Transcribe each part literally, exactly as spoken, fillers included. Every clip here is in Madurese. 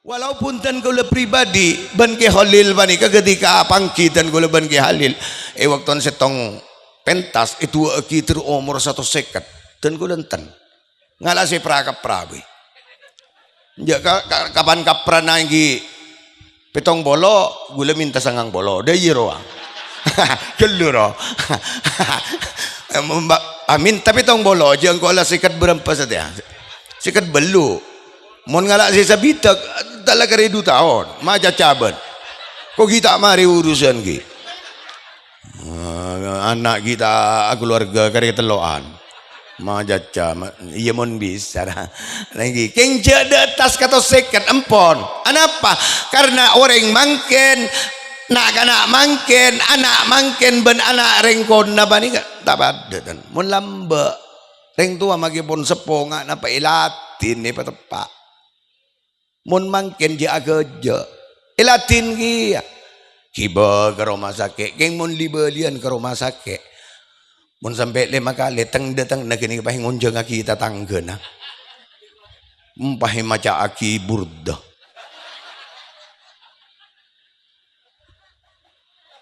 Walaupun dân kaulâ pribadi bân Kè Kholil panèka ghâtèka apangghi dân kaulâ bân Kè Kholil, è bâkto sèttong pentas èdu'aaghi terro omor satos sèket, dân kaulâ enten. Ngala' sè pra-kapra bhâi. Enjâ' ka-, ka-, kapan kaprana ènggi pèttong polo, ghulâ mènta sangang polo. Dâ' iyâ rowa. Ghâllu ro. Em, mba-, ah, mènta pèttong polo, jhâ' engko' la sèket bârâmpa satèya. Sèket bâllu'. Mon ngala' sè sabidhâk, ta' la karè du taon. Macaca bân. Ko' ghi' ta' marè urusan ghi'. Eh, ana' ghi' ta' akalowarga karè tello'an. Macaca, ma-, iyâ mon bisa, ra. Lagi, kèng jhâ' dâ' attas katos sèket, empon. Anapa? Karena orèng mangkèn, na'-kana' mangkèn, ana' mangkèn, bân ana' rèng kona panèka ta' padâ, tan. Mon lambâ', rèng towa makè pon seppo, nga' napa èladhinè pateppa'. Mon mangkèn jhâ' aghâjâ'. Èladhin kèya. Ghibâ ka roma sakè', kèng mon li-bâliyân ka roma sakè'. Mon sampè' lèma kalè, teng-dâtengnga ghânèka pas ngonjhângaghi tatangghâna. Empaè maca'aghi burda.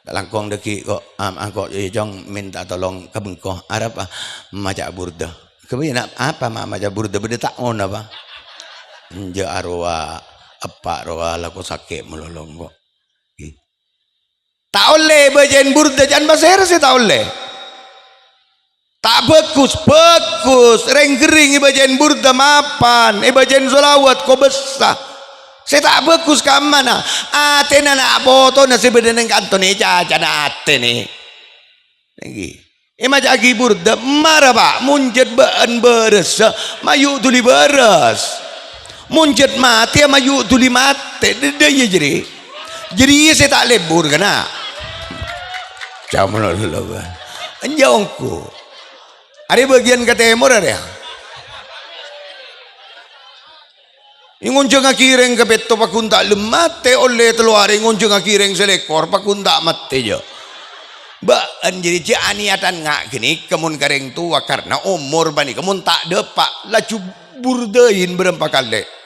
Langkong dâggi' ko', am-, angko', eh, Cong, mènta tolong ka bengko. Arapa? Maca burda. Kèbâ, na-, apa ma-, maca burda? Bâdâ ta' ngono, apa? Enjâ' arowa, eppa' rowa, lako sakè' malolo engko'. Ghi. Ta' ollè bâca'in burda, can pasèra sè ta' ollè? Ta' bhâghus, bhâghus. Rèng ghâring èbâca'in burda mapan, èbâca'in sholawat kobâsa. Sè ta' bhâghus kammana? Atèna na' potona sè bâdâ neng kanto nè cacana atèna. Nènggi. Èmaca'aghi burda, mara, Pa', mon jhât bâ'ân bârâssa, mayu' dhuli bârâs. Mon jhât matèya, mayu' dhuli matè. Dâ-, dâ' iyâ jârèya. Jârèya sè ta' lebur, kana'. Camana lho, Bang. Enjâ' ongghu. Arèya bâgiyân ka tèmor, arèya. Ngonjhângaghi rèng kapètto paggun ta' lem matè, ollè tello arè ngonjhângaghi rèng salèkor paggun ta' matè, jâ. Bâ'ân jârèya jhâ' anèyatan nga' ghânèka mon ka rèng towa, karna omor panèka mon ta' dâpa', laju burdâin bârâmpa kalè.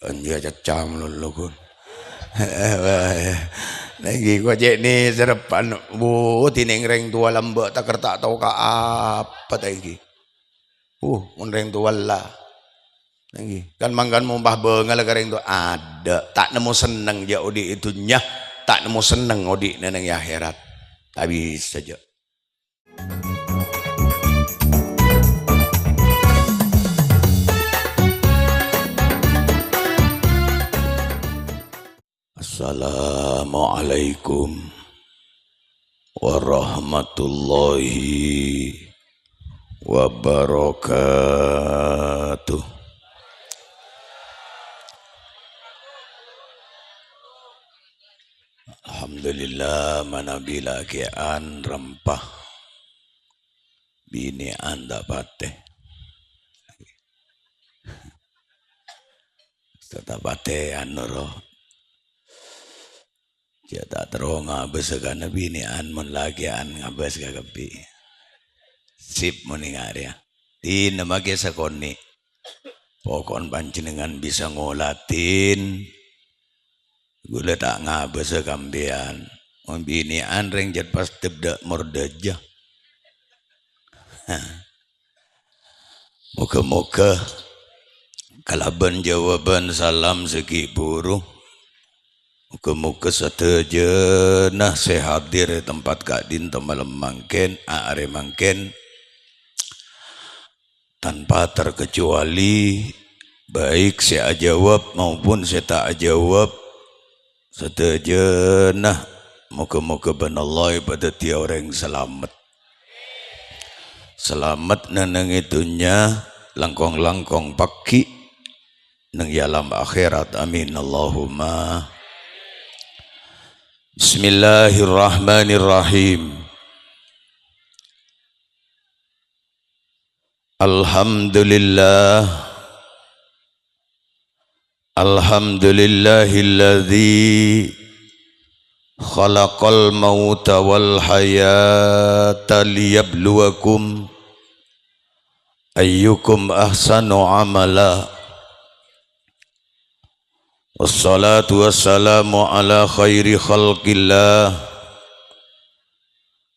Enjâ' cacam lolo, ghun. Nènggi ko' cè' nè sareppa'an, wo, dhinèng rèng towa lambâ' takèr ta' tao ka apa ta' ènggi. Uh, mon rèng towa la. Nènggi, kan mangkana mompah bângal ka rèng towa. Adâ', ta' nemmo senneng jâ' odi' è dhunnya, ta' nemmo senneng odi' neng è akhèrat. Ta' bisa jâ'. Assalamualaikum warahmatullahi wabarakatuh. Alhamdulillah, manabi lakè'an rempa. Binè'an ta' patè. Ta' patè anu ro. Jâ' ta' terro ngabâs ka binè'an, mon lakè'an ngabâs ka kabbhi. Sip mon enga' rèya. Dinna makè sakonè'. Pokon panjhennengngan bisa ngoladhin. Ghulâ ta' ngabâs ka sampèyan. Mon binè'an rèng jhât pas dâbdâ' mordâjâ. Moghâ-moghâ kalabân jâwâbhân salam sè ghi' bhuru, moghâ-moghâ sadhâjâna sè hadir è tempat ka'dinto malem mangkèn, a-, arè mangkèn, tanpa terkecuali, baik sè ajâwâb maupun sè ta' ajâwâb, sadhâjâna moghâ-moghâ bân Allah èpadhâddhiyâ orèng salamet. Salamet neng-ennengngè dhunnya, langkong-langkong paghi' neng è alam akhèrat. Amin, Allahumma. Bismillahirrahmanirrahim. Alhamdulillah. Alhamdulillahilladzi khalaqal mauta wal hayata liyabluwakum ayyukum ahsanu amala. Wassalatu wassalamu ala khairi khalqillah,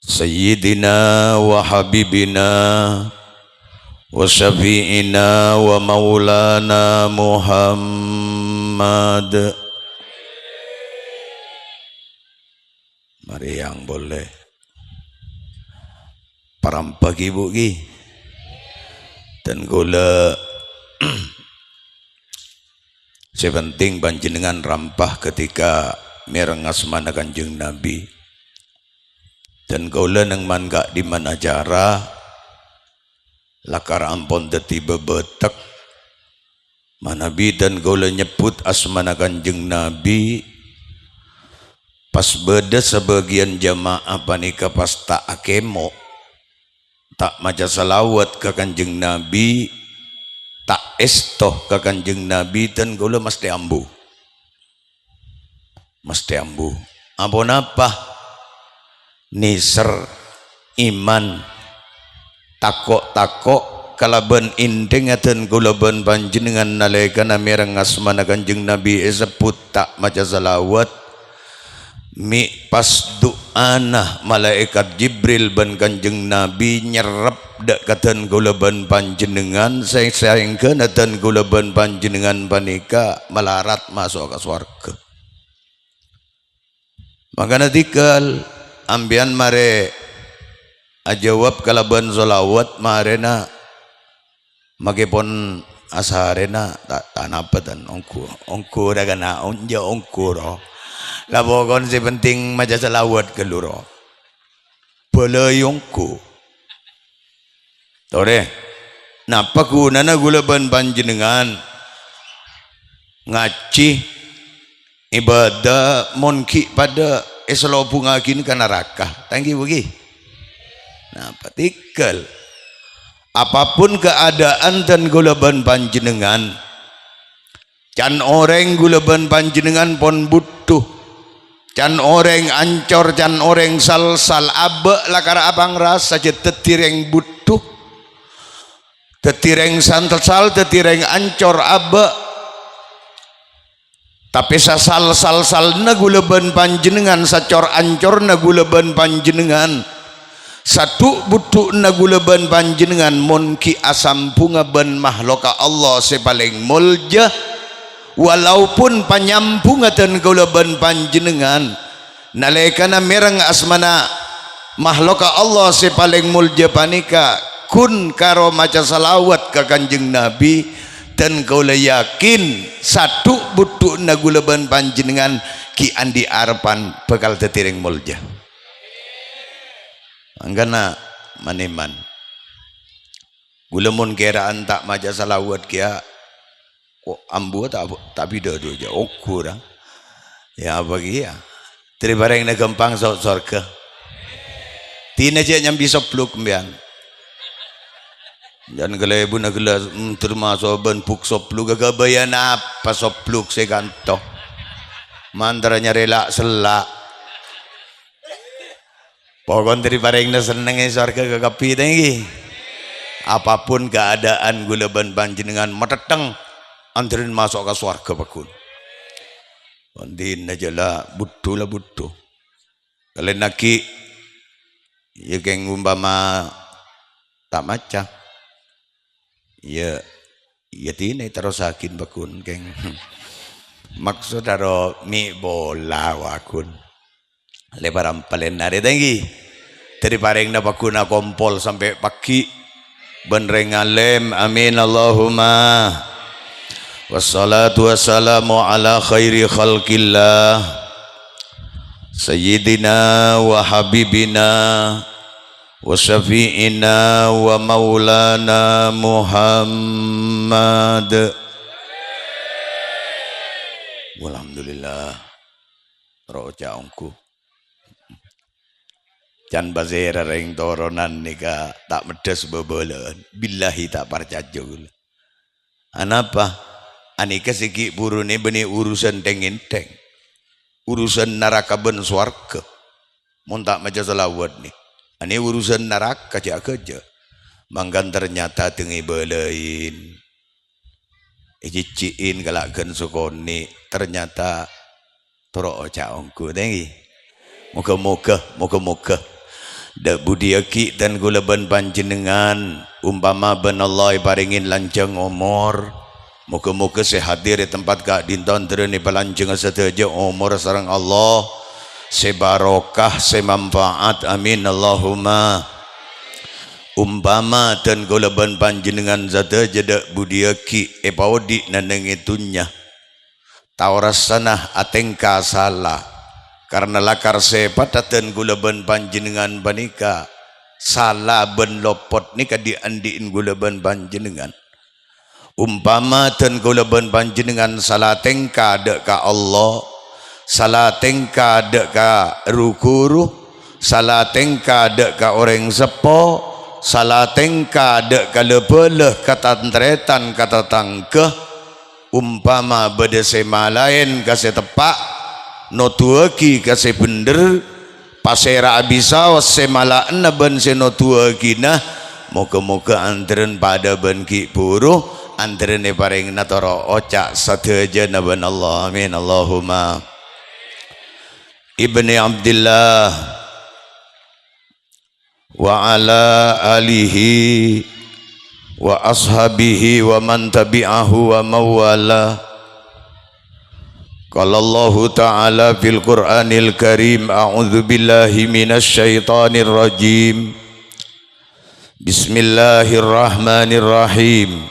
Sayyidina wa Habibina wa Syafi'ina wa Maulana Muhammad. Marè yang boleh. Parampaghi, Bu, ghi. Dan kaulâ, sè penting panjhennengngan rampa ketika mèreng asmana Kanjeng Nabi. Dan kaulâ neng man ka'dimman acara, lakar ampon dhâddhi bâbâtek. Manabi dan kaulâ nyebbhut asmana Kanjeng Nabi, pas bâdâ sabâgiyân jamaah panèka pas ta' akemo', ta' maca salawat ka Kanjeng Nabi, ta' èsto ka Kanjeng Nabi, dan kaulâ mastè ambu. Mastè ambu. Aponapa? Nèser, iman, tako'-tako' kalabân ènthèngnga dân kaulâ bân panjhennengngan nalèkana mèreng asmana Kanjeng Nabi èsebbhut ta' maca salawat, mè' pas du'ana malaèkat Jibril bân Kanjeng Nabi nyerrep dâ' ka dân kaulâ bân panjhennengngan, sè-, saèngghâna dân kaulâ bân panjhennengngan panèka malarat maso' ka sowarghâ. Mangkana tèghâl, ampèyan marè ajâwâb kalabân shalawat, marèna makè pon asarèna, ta', ta' napa, tan, ongghu, ongghu ra kana, onja ongghu, ro. La pokon sè penting maca shalawat ghâllu, ro. Bâlâi ongghu. Torè, napa ghunana kaulâ bân panjhennengngan ngajhi, ibadah, mon ghi' padâ èsalobhungngaghi ka naraka? Ta' ènggi, Bu, ghi? Napa tèghâl? Apapun keadaan dân kaulâ bân panjhennengngan, can orèng kaulâ bân panjhennengngan pon bhuddhu. Can orèng ancor, can orèng sal-sal, abâ' lakar apangrasa jhâ' dhâddhi rèng bhuddhu. Dhâddhi rèng sal-sal, dhâddhi rèng ancor, abâ'. Tapè sasal-sal-salna kaulâ bân panjhennengngan, sacor-ancorna kaulâ bân panjhennengngan, sadhu'-budhu'na kaulâ bân panjhennengngan mon ghi' asambhungnga bân mahlokka Allah sè palèng molja, walaupun panyambhungnga dân kaulâ bân panjhennengngan, nalèkana mèreng asmana mahlokka Allah sè palèng molja panèka, ghun karo maca shalawat ka Kanjeng Nabi, dân kaulâ yakin sadhu'-budhu'na kaulâ bân panjhennengngan ghi' andi' arebbhân bhâkal dhâddhi rèng molja. Mangkana, man-èman. Kaulâ mon kèra'an ta' maca shalawat kèya, ko' ambu ta', ta' bhidhâ dhu jâ', ongghu ra. Ya, apa kèya? Dhâri parèngna ghâmpang so-, sowarghâ. Dina jâ' nyambi sobluk, sampèyan. Jân kalèbunna ghellâ', mm, termasuk bân buk sobluk, ghâbâyân apa sobluk sè kanto? Mantara nyarè la'-sella'. Pokon dhâri parèngna sennengnga sowarghâ kakabbhi, ta' ènggi. Apapun keadaan kaulâ bân panjhennengngan matèttèng, anḍhârân maso' ka sowarghâ pagghun. Pon dina jâ' la bhuddhu, la bhuddhu. Kalènnaghi, ya kèng umpama ta' maca. Iyâ, iyâ dina terrossaghi pagghun, kèng. Maksod aro mè' pola, wa ghun. Lè parampalèn arè ta' ènggi. Dhâri parèngna pagghun akompol sampè' paghi'. Bân rèng alèm. Amin, Allahumma. Wassalatu wassalamu ala khairi khalqillah. Sayyidina wa habibina wa syafi'ina wa maulana Muhammad. Walhamdulillah. Roca ongghu. Can pasèra rèng toronan nèka ta' meddhâs bâbâlâ'ân. Billahi ta' parcajâ kaulâ. Anapa? Anèka sè ghi' buruna bânnè urusan tèng-ènthèng. Urusan naraka bân sowarghâ. Mon ta' maca shalawat nè. Anè urusan naraka jâ' ghâjâ. Mangkana ternyata dengngè bâlâi. Èjhijhi'in kala' ghân sakonè', ternyata toro' oca' ongghu, ta' ènggi? Moga-moga, moga-moga. Dâ' budiyâghi dân kaulâ bân panjhennengngan, ompama bân Allah èparèngè lanjhâng omor, moga-moga sè hadir è tempat ka'dinto antarèna èpalanjhânga sadhâjâ omor sareng Allah, sè barokah, sè manfaat. Amin, Allahumma. Ompama dân kaulâ bân panjhennengngan sadhâjâ dâ' budiyâghi èpaodi' nèng è dhunnya, ta' orassana atèngka sala, karna lakar sèpatta dân kaulâ bân panjhennengngan panèka sala bân lopot nèka dhi'-andhi'en kaulâ bân panjhennengngan. Ompama dân kaulâ bân panjhennengngan sala tèngka dâ' ka Allah, sala tèngka dâ' ka ru-ghuru, sala tèngka dâ' ka orèng seppo, sala tèngka dâ' ka la-bâlâ, ka tan-tarètan, ka tatangghâ, ompama bâdâ sè malaèn ka sè teppa', noduwâghi ka sè bhendher, pasèra'a bisaos sè mala'ana bân sè noduwâghina, moga-moga antarèn padâ bân ghi' bhuru, antarèn èparèngana toro' oca' sadhâjâna bân Allah. Amin, Allahumma. Ibni Abdillah wa ala alihi wa ashabihi wa man tabi'ahu wa mawala. Qala Allahu ta'ala fil Qur'anil Karim, a'udzu billahi minasy syaithanir rajim. Bismillahirrahmanirrahim.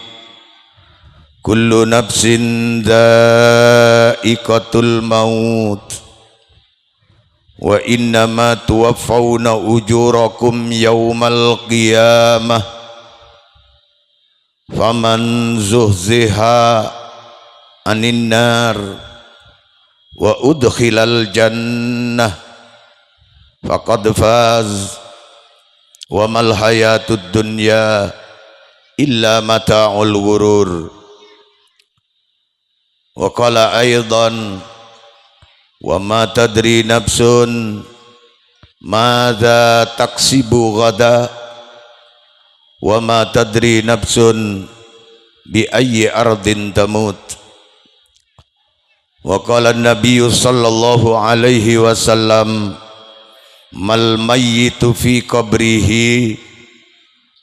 Kullu nafsin dha'iqatul maut. Wa innama tuwaffawna ujurakum yaumal qiyamah. Faman zuhziha 'anin nar wa udkhilal jannah faqad faz. Wa mal hayatud dunya illa mata'ul ghurur. Wa qala aidan, "Wa ma tadri nafsun madza taksibu ghada, wa ma tadri nafsun bi ayyi ardin tamut." Wa qala an-nabiyyu sallallahu alaihi wasallam, "Mal mayyitu fi qabrihi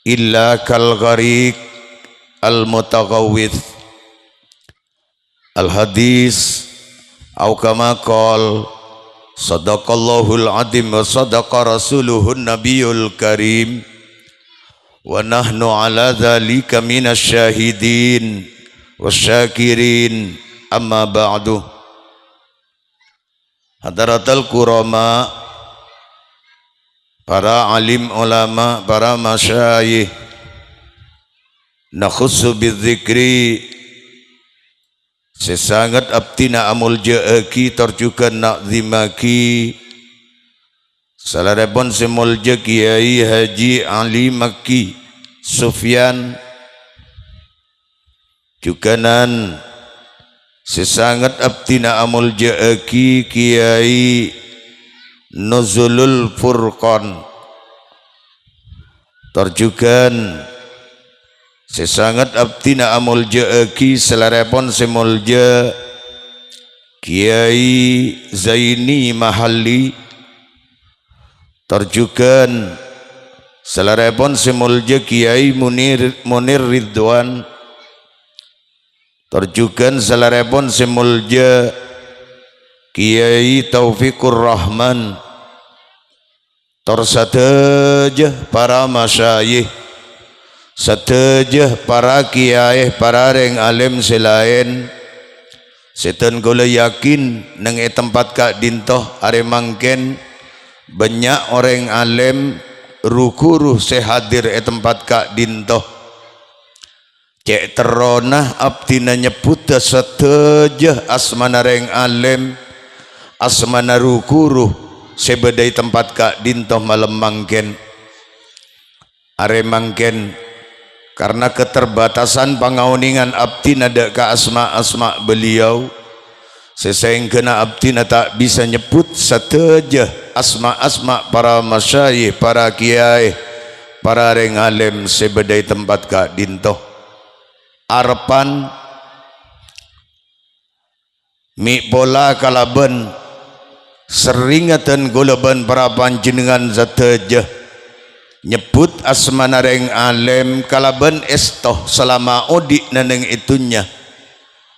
illa kal ghariq al mutaghawwits." Al-hadis, au kama qol, sadaqallahul adzim wa sadaqa rasuluhun nabiyul karim, wa nahnu ala dzalika minasy syahidin wasyakirin, amma ba'du. Hadaratal kurama, para alim ulama, para masyayikh, nakhussu bidzikri, sè sanget abdhina amoljâ'aghi tor jhughân na'dzimaghi salèrèpon sè moljâ Kiyai Haji Ali Makki Sufyan, jhughânan sè sanget abdhina amoljâ'aghi Kiyai Nuzulul Furqan, tor jhughân sè sanget abdhina amoljâ'aghi salèrèpon sè moljâ Kiyai Zaini Mahalli, tor jhughân salèrèpon sè moljâ Kiyai Munir, Munir Ridwan, tor jhughân salèrèpon sè moljâ Kiyai Taufikur Rahman, tor sadhâjâ para masyayikh, sadhâjâ para kiyaè, para rèng alèm sè laèn, sè dân kaulâ yakin neng è tempat ka'dinto arè mangkèn bânnya' orèng alèm, ru-ghuru sè hadir è tempat ka'dinto. Cè' terrona abdhina nyebbhudhâ sadhâjâ asmana rèng alèm, asmana ru-ghuru sè bâdâ è tempat ka'dinto malem mangkèn. Arè mangkèn, karna keterbatasan pangaonèngan abdhina dâ' ka asma'-asma' beliau, sè saèngghâna abdhina ta' bisa nyebbhut sadhâjâ asma'-asma' para masyayikh, para kiyaè, para rèng alèm sè bâdâ è tempat ka'dinto. Arebbhân Mè' pola kalabân serringnga dân kaulâ bân para panjhennengngan sadhâjâ nyebbhut asmana rèng alèm kalabân èsto salama odi' nèng è dhunnya,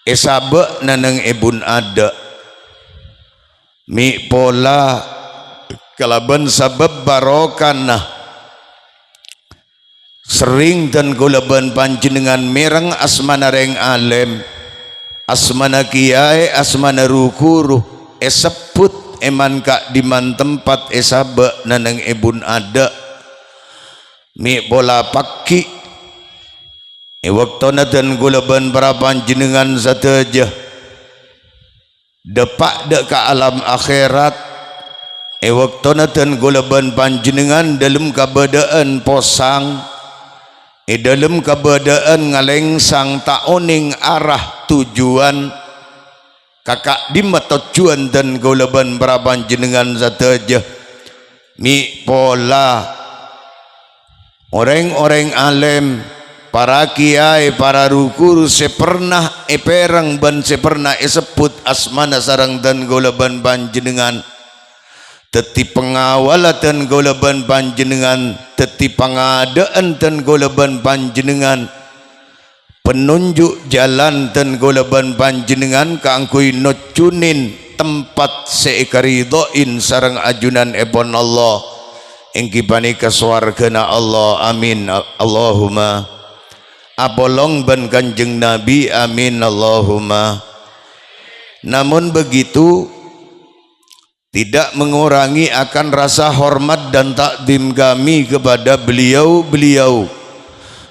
èsabâ' nèng è bun adâ'. Mè' pola kalabân sabâb barokana serrèng dân kaulâ bân panjhennengngan mèreng asmana rèng alèm, asmana kiyaè, asmana ru-ghuru, èsebbhut è man-ka'dimman tempat èsabâ' nèng è bun adâ'. Mè' pola paghi', è bâktona dân kaulâ bân para panjhennengngan sadhâjâ dâpa' dâ' ka alam akhèrat, è bâktona dân kaulâ bân panjhennengngan dâlem kabâdâ'ân posang, è dâlem kabâdâ'ân ngalèngsang ta' onèng arah tujuan, ka ka'dimma tojjhuwân dân kaulâ bân para panjhennengngan sadhâjâ. Mè' pola orèng-orèng alèm, para kiyaè, para ru-ghuru sè pernah èpèreng bân sè pernah èsebbhut asmana sareng dân kaulâ bân panjhennengngan, dhâddhi pangawalla dân kaulâ bân panjhennengngan, dhâddhi pangadâ'ân dân kaulâ bân panjhennengngan, penunjuk jalan dân kaulâ bân panjhennengngan kaangghuy nojjhunin tempat sè èkaridhoin sareng ajunanèpon Allah, èngghi panèka sowarghâna Allah. Amin. Allahumma. Apolong bân Kanjeng Nabi. Amin. Allahumma. Namun begitu, tidak mengurangi akan rasa hormat dan takdim kami kepada beliau-beliau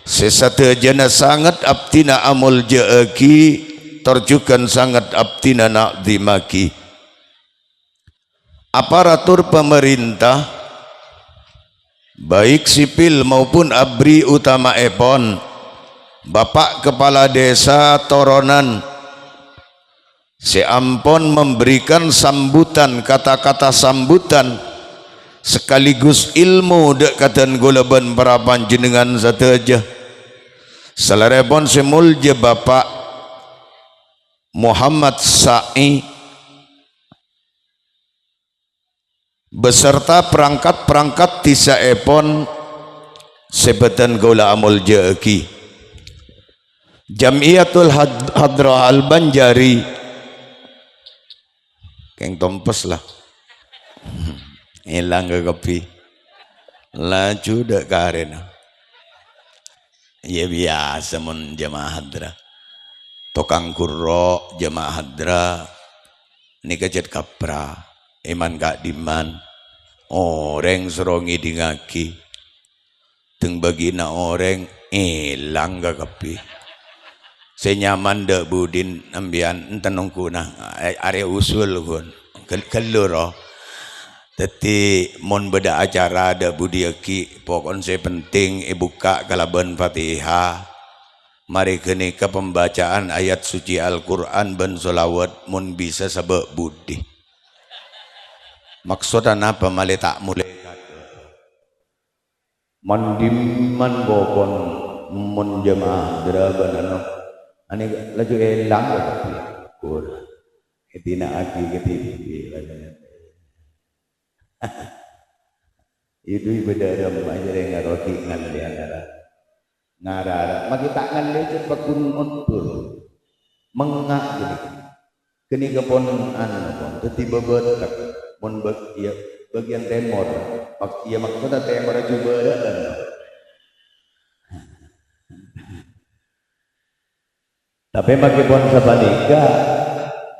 sè sadhâjâna sanget abdhina amoljâ'aghi, tor jhughân sanget abdhina na'dhimaghi. Aparatur pamarènta, baik sipil maupun abri, utama'èpon Bapak Kepala Desa Toronan, sè ampon memberikan sambutan, kata-kata sambutan sekaligus ilmu dâ' ka dân kaulâ bân para panjhennengngan sadhâjâ. Salèrèpon sè moljâ Bapak Muhammad Sa'i beserta perangkat-perangkat dhisaèpon sè bâdhân kaulâ amoljâ'aghi. Jam'iyatul Had-, Hadrah Al-Banjari. Kèng tompes la. Èlang ka kabbhi. Laju dâ' karèna. Iyâ, biyasa mon jamaah hadrah. Tokang ghurro jamaah hadrah. Nèka cè' kapra, è man-ka'dimman, orèng soro ngèdingngaghi, tèng bâgina orèng èlang ka kabbhi. Sè nyaman dâ' budina sampèyan, enten ongghu na, arè usul ghun. Ghâl-, ghâllu, ro. Dhâddhi, mon bâdâ acara dâ' budiyaghi, pokon sè penting èbukka' kalabân Fatihah. Marè ghânèka pembacaan ayat suci Al-Qur'an bân sholawat mon bisa sabâ' budi. Maksodda napa malè ta' molè? Man-dimman pokon mon jamaah hadrah bân anu, anè laju èlang kabbi. Kur. Èdina'aghi ka T V. Itu ibadah agama aja yang ngarogi ngalih antara. Ngarara, magi ta' ngallè cè' paggun mondur. Mengnga' ghânèka. Ghânèka pon anu, pon dhâddhi bâbâtek. Mon bag-, iyâ, bagian tèmor. Mak-, iyâ, maksodda tèmor jubârâ'ân. Tapè magi pon sapanèka,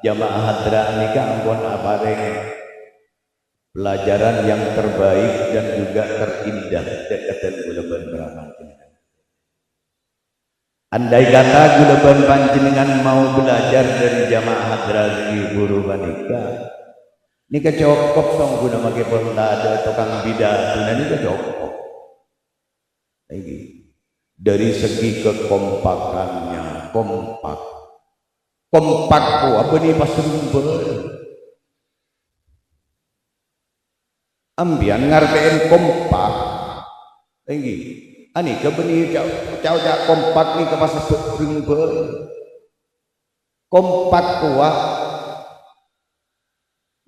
jamaah hadrah nèka ampon aparèng pelajaran yang terbaik dan juga terindah dâ' ka dân kaulâ bân para panjhennengngan. Andai kata kaulâ bân panjhennengngan mau belajar dari jamaah hadrah ghi' buru panèka, nèka cokop songghuna magi pon tadâ' tokang bidaduna nèka cokop. Iki. Dari segi kekompakannya, kompak. Kompak rowa bânnè pas rembâ. Ambiyân ngartè'è kompak. Èngghi. Anèka bânnè ca-, ca-, ca-, kompak nèka pas rembâ. Kompak rowa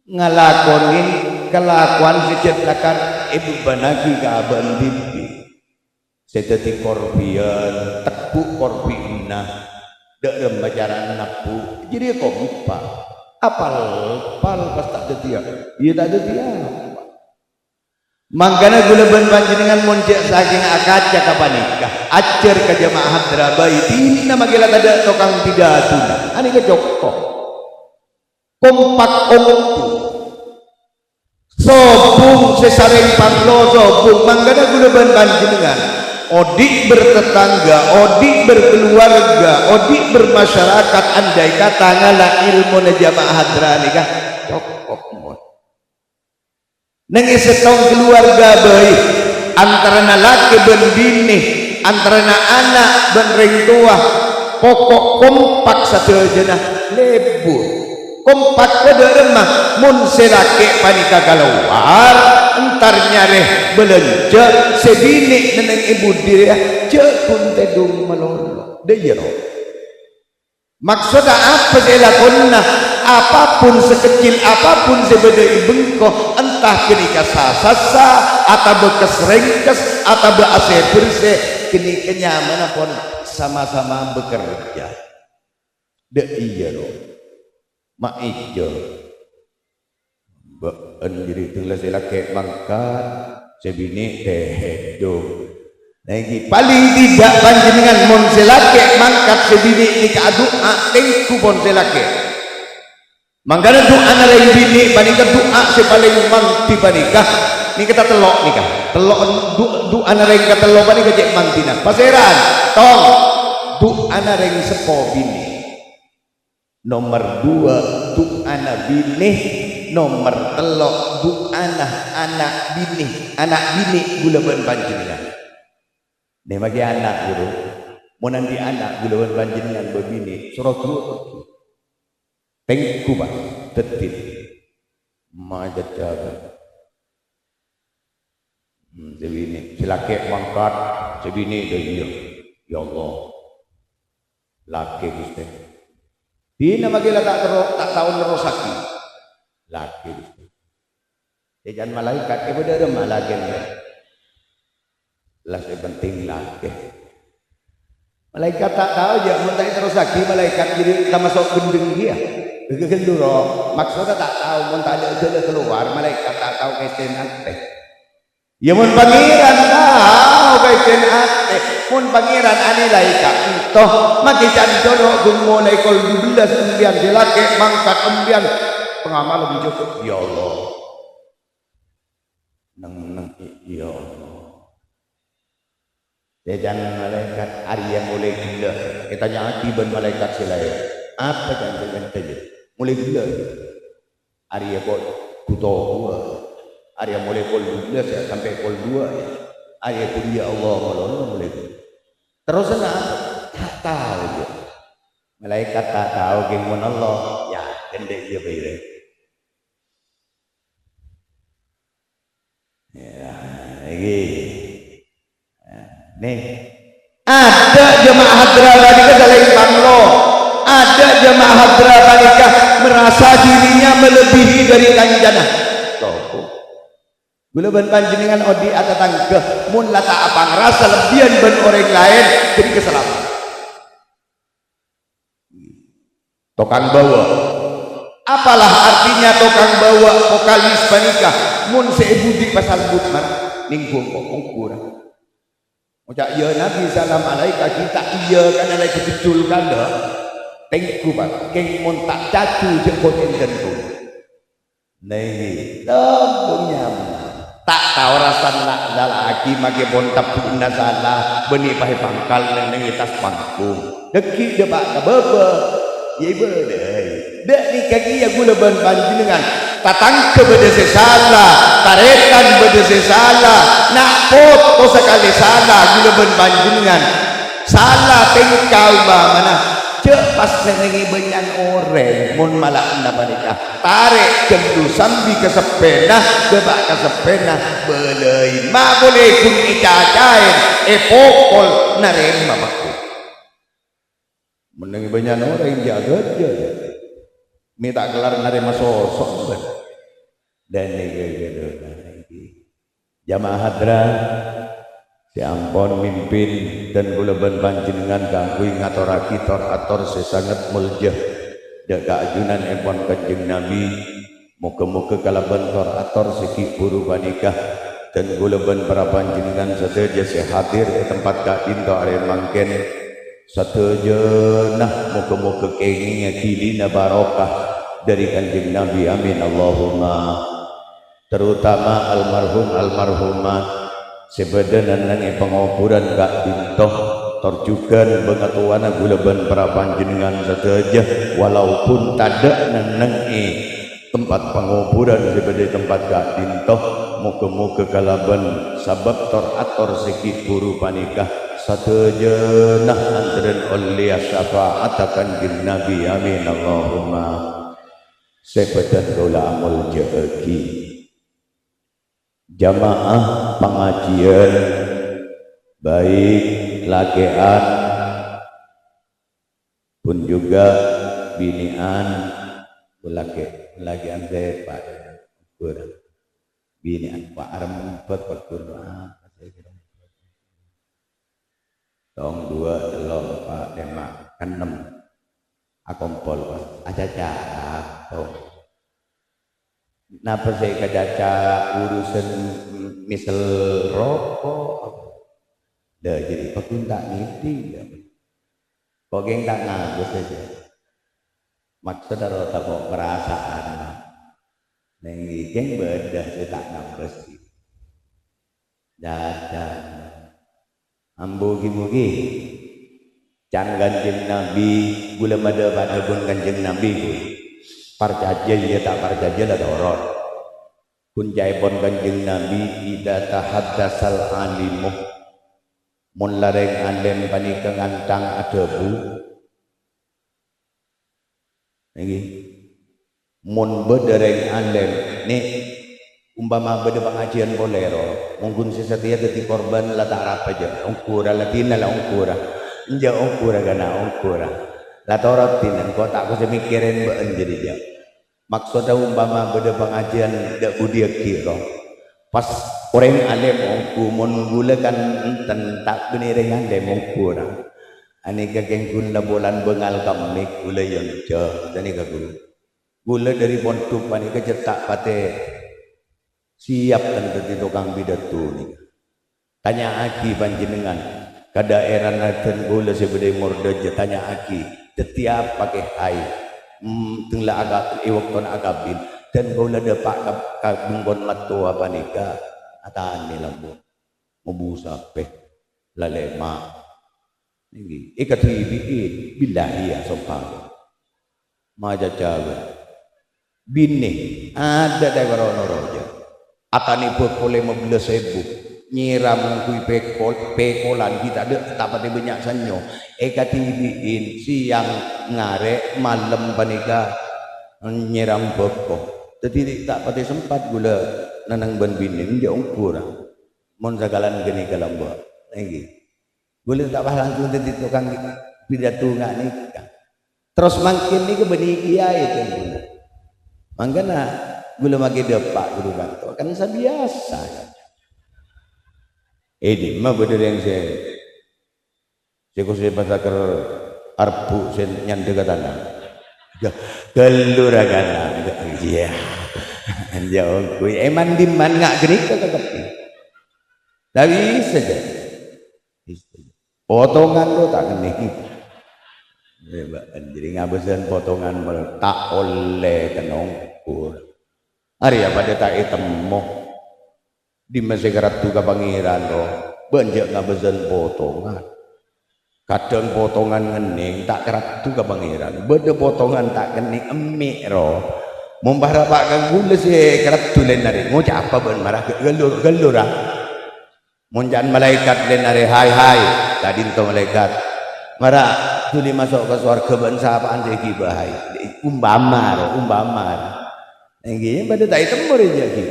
ngalakonin kalakowan sè jhât lakar èbebbanaghi ka abâ'na dhibi'. Sè dhâddhi korbiyan, tebbhu' korbiyanna, dâ' remma carana nebbhu', jârèya kompak. Apal-pal pas ta' dhâddhiyâ, iyâ ta' dhâddhiyâ apa. Mangkana kaulâ bân panjhennengngan mon jhâ' sakèng akaca ka panèka, ajhâr ka jamaah hadra bhâi, dinna' makè la tadâ' tokang pidatona, anèka cokop. Kompak ombu. Sobung sè sarèng panglo sobung, mangkana kaulâ bân panjhennengngan odi' bertetangga, odi' berkeluarga, odi' bermasyarakat, andai kata ngala' èlmona jamaah hadra nèka, cokop, mon. Neng è sèttong keluarga bhâi, antarana lakè bân binè, antarana ana' bân rèng towa, poko' kompak sadhâjâna, lebur. Kompak kodhu dâ' remma, mon sè lakè panèka kalowar, entar nyarè bâlânjhâ, sè binè nenneng è budi rèya, jhâ' ghun tèdung malolo. Dâ' iyâ, no? Maksodda apa sè èlakona? Apapun, sekecil apapun sè bâdâ è bengko, entah ghânèka sa-sassa, otabâ kes-rèngkes, otabâ asè-bersè, ghânèka nyamana pon sama-sama bekerja. Dâ' iyâ, no. Ma' ijâ. Bâ'ân jârèya la sè lakè mangkat, sè binè' tèdung. Nah, ènggi, paling tidak panjhennengngan mon sè lakè mangkat, sè binè' nèka adu'a, tèngghu pon sè lakè. Mangkana du'ana rèng binè' panèka du'a sè palèng mandhi panèka. Nèka ta' tello' nèka. Tello', du-, du'ana rèng katello' panèka cè' mandhina. Pasèra'an, tong, du'ana rèng seppo binè'. Nomer dua, du'ana binè'. Nomer tello', du'ana ana' binè'. Ana' binè' kaulâ bân panjhennengngan. Nè, maghi ana', ghuru. Mon andi' ana', kaulâ bân panjhennengngan bâbinè', soro du'a. Tèngghu, Pak. Dhâddhi. Majâjâ. Hmm, sè binè', sè lakè mangkat, sè binè' dâ' iyâ. Ya Allah. Lakè, Ghustè. Dinna' maghi la ta' terro-, ta' tao nerrossaghi. Lakè, Ghustè. Ècan malaèkat, è bâdâ dâ' malaèkat. La sè penting lakè. Malaèkat ta' tao, jâ', mon ta' èterrossaghi malaèkat jârèya tamaso' bhendheng kèya. Ghâghâllu, ro. Maksodda ta' tao, mon ta' dâ'-dâlâ kalowar, malaèkat ta' tao kèsèna atè. Yâ, mon Pangèran tao kèsèna atè, mon Pangèran anilai ka'dinto, maghi can colo' ghun molaè kol dubellâs embiyân sè lakè mangkat embiyân tengnga malem jhuko'. Ya Allah. Neng-, neng-, ya Allah. Ècan malaèkat, arèya molaè ghellâ'. Ètanya'aghi bân malaèkat sè laèn. Apa can-, can-, can-, can-, molaè ghellâ'? Arèya kol duto dua. Arèya molaè kol dubellâs, ya, sampè' kol dua, ya. Arèya ghun, ya Allah, malolo molaè ghellâ'. Terrosanna apa? Ta' tao, ya. Malaèkat ta' tao, kèng mon Allah, ya, ghândhâ' iyâ bhâi, rè. Ya, iki. Nè. Adâ' jemaah hadra panèka salèng panglo. Adâ' jemaah hadra panèka merasa dirinya melebihi dari kancana. Toh. Kaulâ bân panjhennengngan odi' atatangghâ, mon la ta' apangrasa lebbiyân bân orèng laèn, ghânèka salamet. Tokang bâwâ'. Apalah artinya tokang bâwâ' vokalis panèka? Mon sè è budi pasambut, mar, nèng bungko' ongghu ra. Ngoca', "Iyâ, Nabi, salam alaika, kita iyâ, kan alaika betul, kan, dâ'?" Tèngghu, Pak. Kèng mon ta' caju, jhâ' bhunten ghâllu. Nèng, tembung nyaman. Ta' tao rassana la-, lalakè makè pon tabbhu'na sala, bânnè paè pangkal neng-neng è attas panggung. Dhâggi' dâpa' ka bâbâ, iyâ èbâlâi. Dâ' nèka kèya kaulâ bân panjhennengngan. Tatangghâ bâdâ sè sala, tarètan bâdâ sè sala, na' poto sakalè sala kaulâ bân panjhennengngan. Sala tèngka ompamana, jhâ' pas sennengngè bânnya'an orèng mon mala'ana panèka. Tarè' ghâllu sambi kaseppèna, dâpa' kaseppèna, bâlâi. Ma' polè ghun ècacaè, èpokol, narèma pakkun. Mennengngè bânnya'an orèng jâgâ jâ, yâ. Mè' ta' kellar narèma sosok, bân. Dan nèka ghâruna nèka. Jamaah hadrat sè ampon mimpin dan kaulâ bân panjhennengngan kaangghuy ngatorraghi tor-ator sè sanget molja dâ' ka ajunanèpon Kanjeng Nabi. Moghâ-moghâ kalabân tor-ator sè ghi' bhuru panèka, dan kaulâ bân para panjhennengngan sadhâjâ sè hadir è tempat ka'dinto arè mangkèn, sadhâjâna moghâ-moghâ kèngèngnga ghilina barokah dâri Kanjeng Nabi. Amin, Allahumma. Terutama almarhum almarhumat sè bâdâ nenneng è pangoburan ka'dinto, tor jhughân bângatowana kaulâ bân para panjhennengngan sadhâjâ, walaupun tadâ' nenneng è tempat pangoburan sè bâdâ è tempat ka'dinto, moghâ-moghâ kalabân sabâb tor-ator sè ghi' bhuru panèka, sadhâjâna antarèn ollèya syafa'atta Kanjeng Nabi. Amin, Allahumma. Sè bâdân kaulâ amoljâ'aghi. Jamaah pangajiyân, baik lakè'an pon jhughân binè'an, lakè-, lakè'an sè pa-, kurang. Binè'an pa-, arembhâk, pa-, kurang. Tong, duwâ', tello', empa', lèma', ennem. Akompol, pas. Acaca, tong. Napa sè èkacaca urusan mèsel roko'? Lah, jârèya paggun ta' ngèdhing, ya. Kok kèng ta' ngabâs sè jâ. Maksod aro tako' perasaan. Nèng kèng bâdâ sè ta' ngabâs. Dadan. Ambu ghi-mughi. Can Kanjeng Nabi, ghulâ madâ padâ bân Kanjeng Nabi, ghulâ. Parcajâ iyâ ta' parcajâ la torot. Ghun ca'èpon Kanjeng Nabi, "Idza tahaddasal alimu." Mon la rèng alèm panèka ngantang adhâbu, Ngghi. Mon bâdâ rèng alèm, nè, umpama bâdâ pangajiyân polè, ro, mon ghun sè satèya dhâddhi korban la ta' arapa jâ, ongghu ra la dina la ongghu ra. Enjâ' ongghu ra ghâna, ongghu ra. La torot dina, engko' ta' kosè mèkkèrè bâ'ân jârèya. Maksodda umpama bâdâ pangajiyân dhâ' budiyâghi, ro. Pas orèng alèm ongghu, mon ghulâ kan enten ta' bânnè rèng alèm ongghu ra. Anèka kèng ghun la bulân bângal kemmèk ghulâ èyonjhâng, ghânèka, Ghuru. Ghulâ dhâri pondhuk panèka cè' ta' patè siap dhâddhi tokang pidato nèka. Tanya'aghi panjhennengngan ka dhaèrana dân ghulâ sè bâdâ è Mordâjâ, tanya'aghi, dhâddhi apa kèh haè? Hmm, dhâng la aka-, è bâktona akabin, dân ghulâ dâpa' ka, ka bengkona mattowa panèka, atanè lambung. Ngobu sapè, lalèma'. Ngghi, èkadhibi'in, billahi ya, sompama. Macaca bâ. Binè, adâ' ta' èkoro noroja. Atanè bâko lèma bellâs èbu. Nyèram ngangghuy pèkol, pèkolan, ghi' tadâ', ta' patè bânnya' sennyo. Èkadhibi'in, sèyang ngarè', malem panèka nyèram bâko. Dhâddhi ta' patè sempat ghulâ nenneng bân binè, enjâ' ongghu ra. Mon sakalan ghânèka lambâ'. Ngghi. Ghulâ ta' pas langsung dhâddhi tokang pidato nga' nèka. Terros mangkèn nèka bânnè kiyaè, kan, ghulâ. Mangkana ghulâ makè dâpa' ghuru kanto, kan sabiyasa, kan. È dimma bâdâ rèng sè, sè kosè pasaker arbuk sè nyandhâ ka tana? Ghâ-, ghâllu ra kana. Iyâ. Enjâ' ongghu. È man-dimman nga' ghânèka kakep. Ta' bisa, jâ. Potongan lo ta' kennèng. Coba, anjing ngabâsân potongan mel-, ta' ollè kennèng ongghu. Arèya padâ ta' ètemmo. Dimma sè karaddhu ka Pangèran, ro? Bân jâ' ngabâsân potongan. Kadhâng potongan ngennèng ta' karaddhu ka Pangèran. Bâdâ potongan ta' kennèng emmè', ro? Mon para pa' ka ghulâ sè karaddhu lèn arè, ngoca' apa bân mara ghâllu-, ghâllu ra? Mon ca'na malaèkat lèn arè, "Hai, hai, ka'dinto malaèkat. Mara dhuli maso' ka sowarghâ bân sapa'an sè èghibâ, hai?" Umpama, ro, umpama. Èngghi, padâ ta' ètemmo rèya ghi.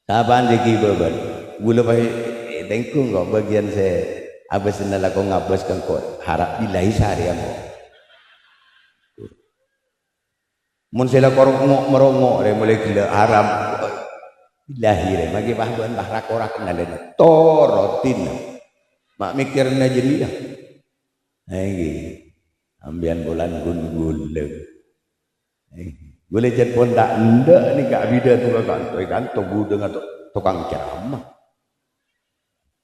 Sapa'an sè èghibâ bân? Ghulâ pas ètèngghung ko' bâgiyân sè abâsna lako ngabâs ka engko'. Harap billahi sarèya ko'. Mon sè la korong ngo'-, merongo' rè molaè ghellâ' haram. Billahi rè, maghi pas bâ'na pas ra-kora kennalèna. Torotin. Ma' mèkkèrna jârèya. Èngghi. Sampèyan polana ghun-ghulâng. Èngghi. Ghulâ jhât pon ta' endâ' nèka abidhâ tu ka kanto, è kanto budhângnga to-, tokang ceramah.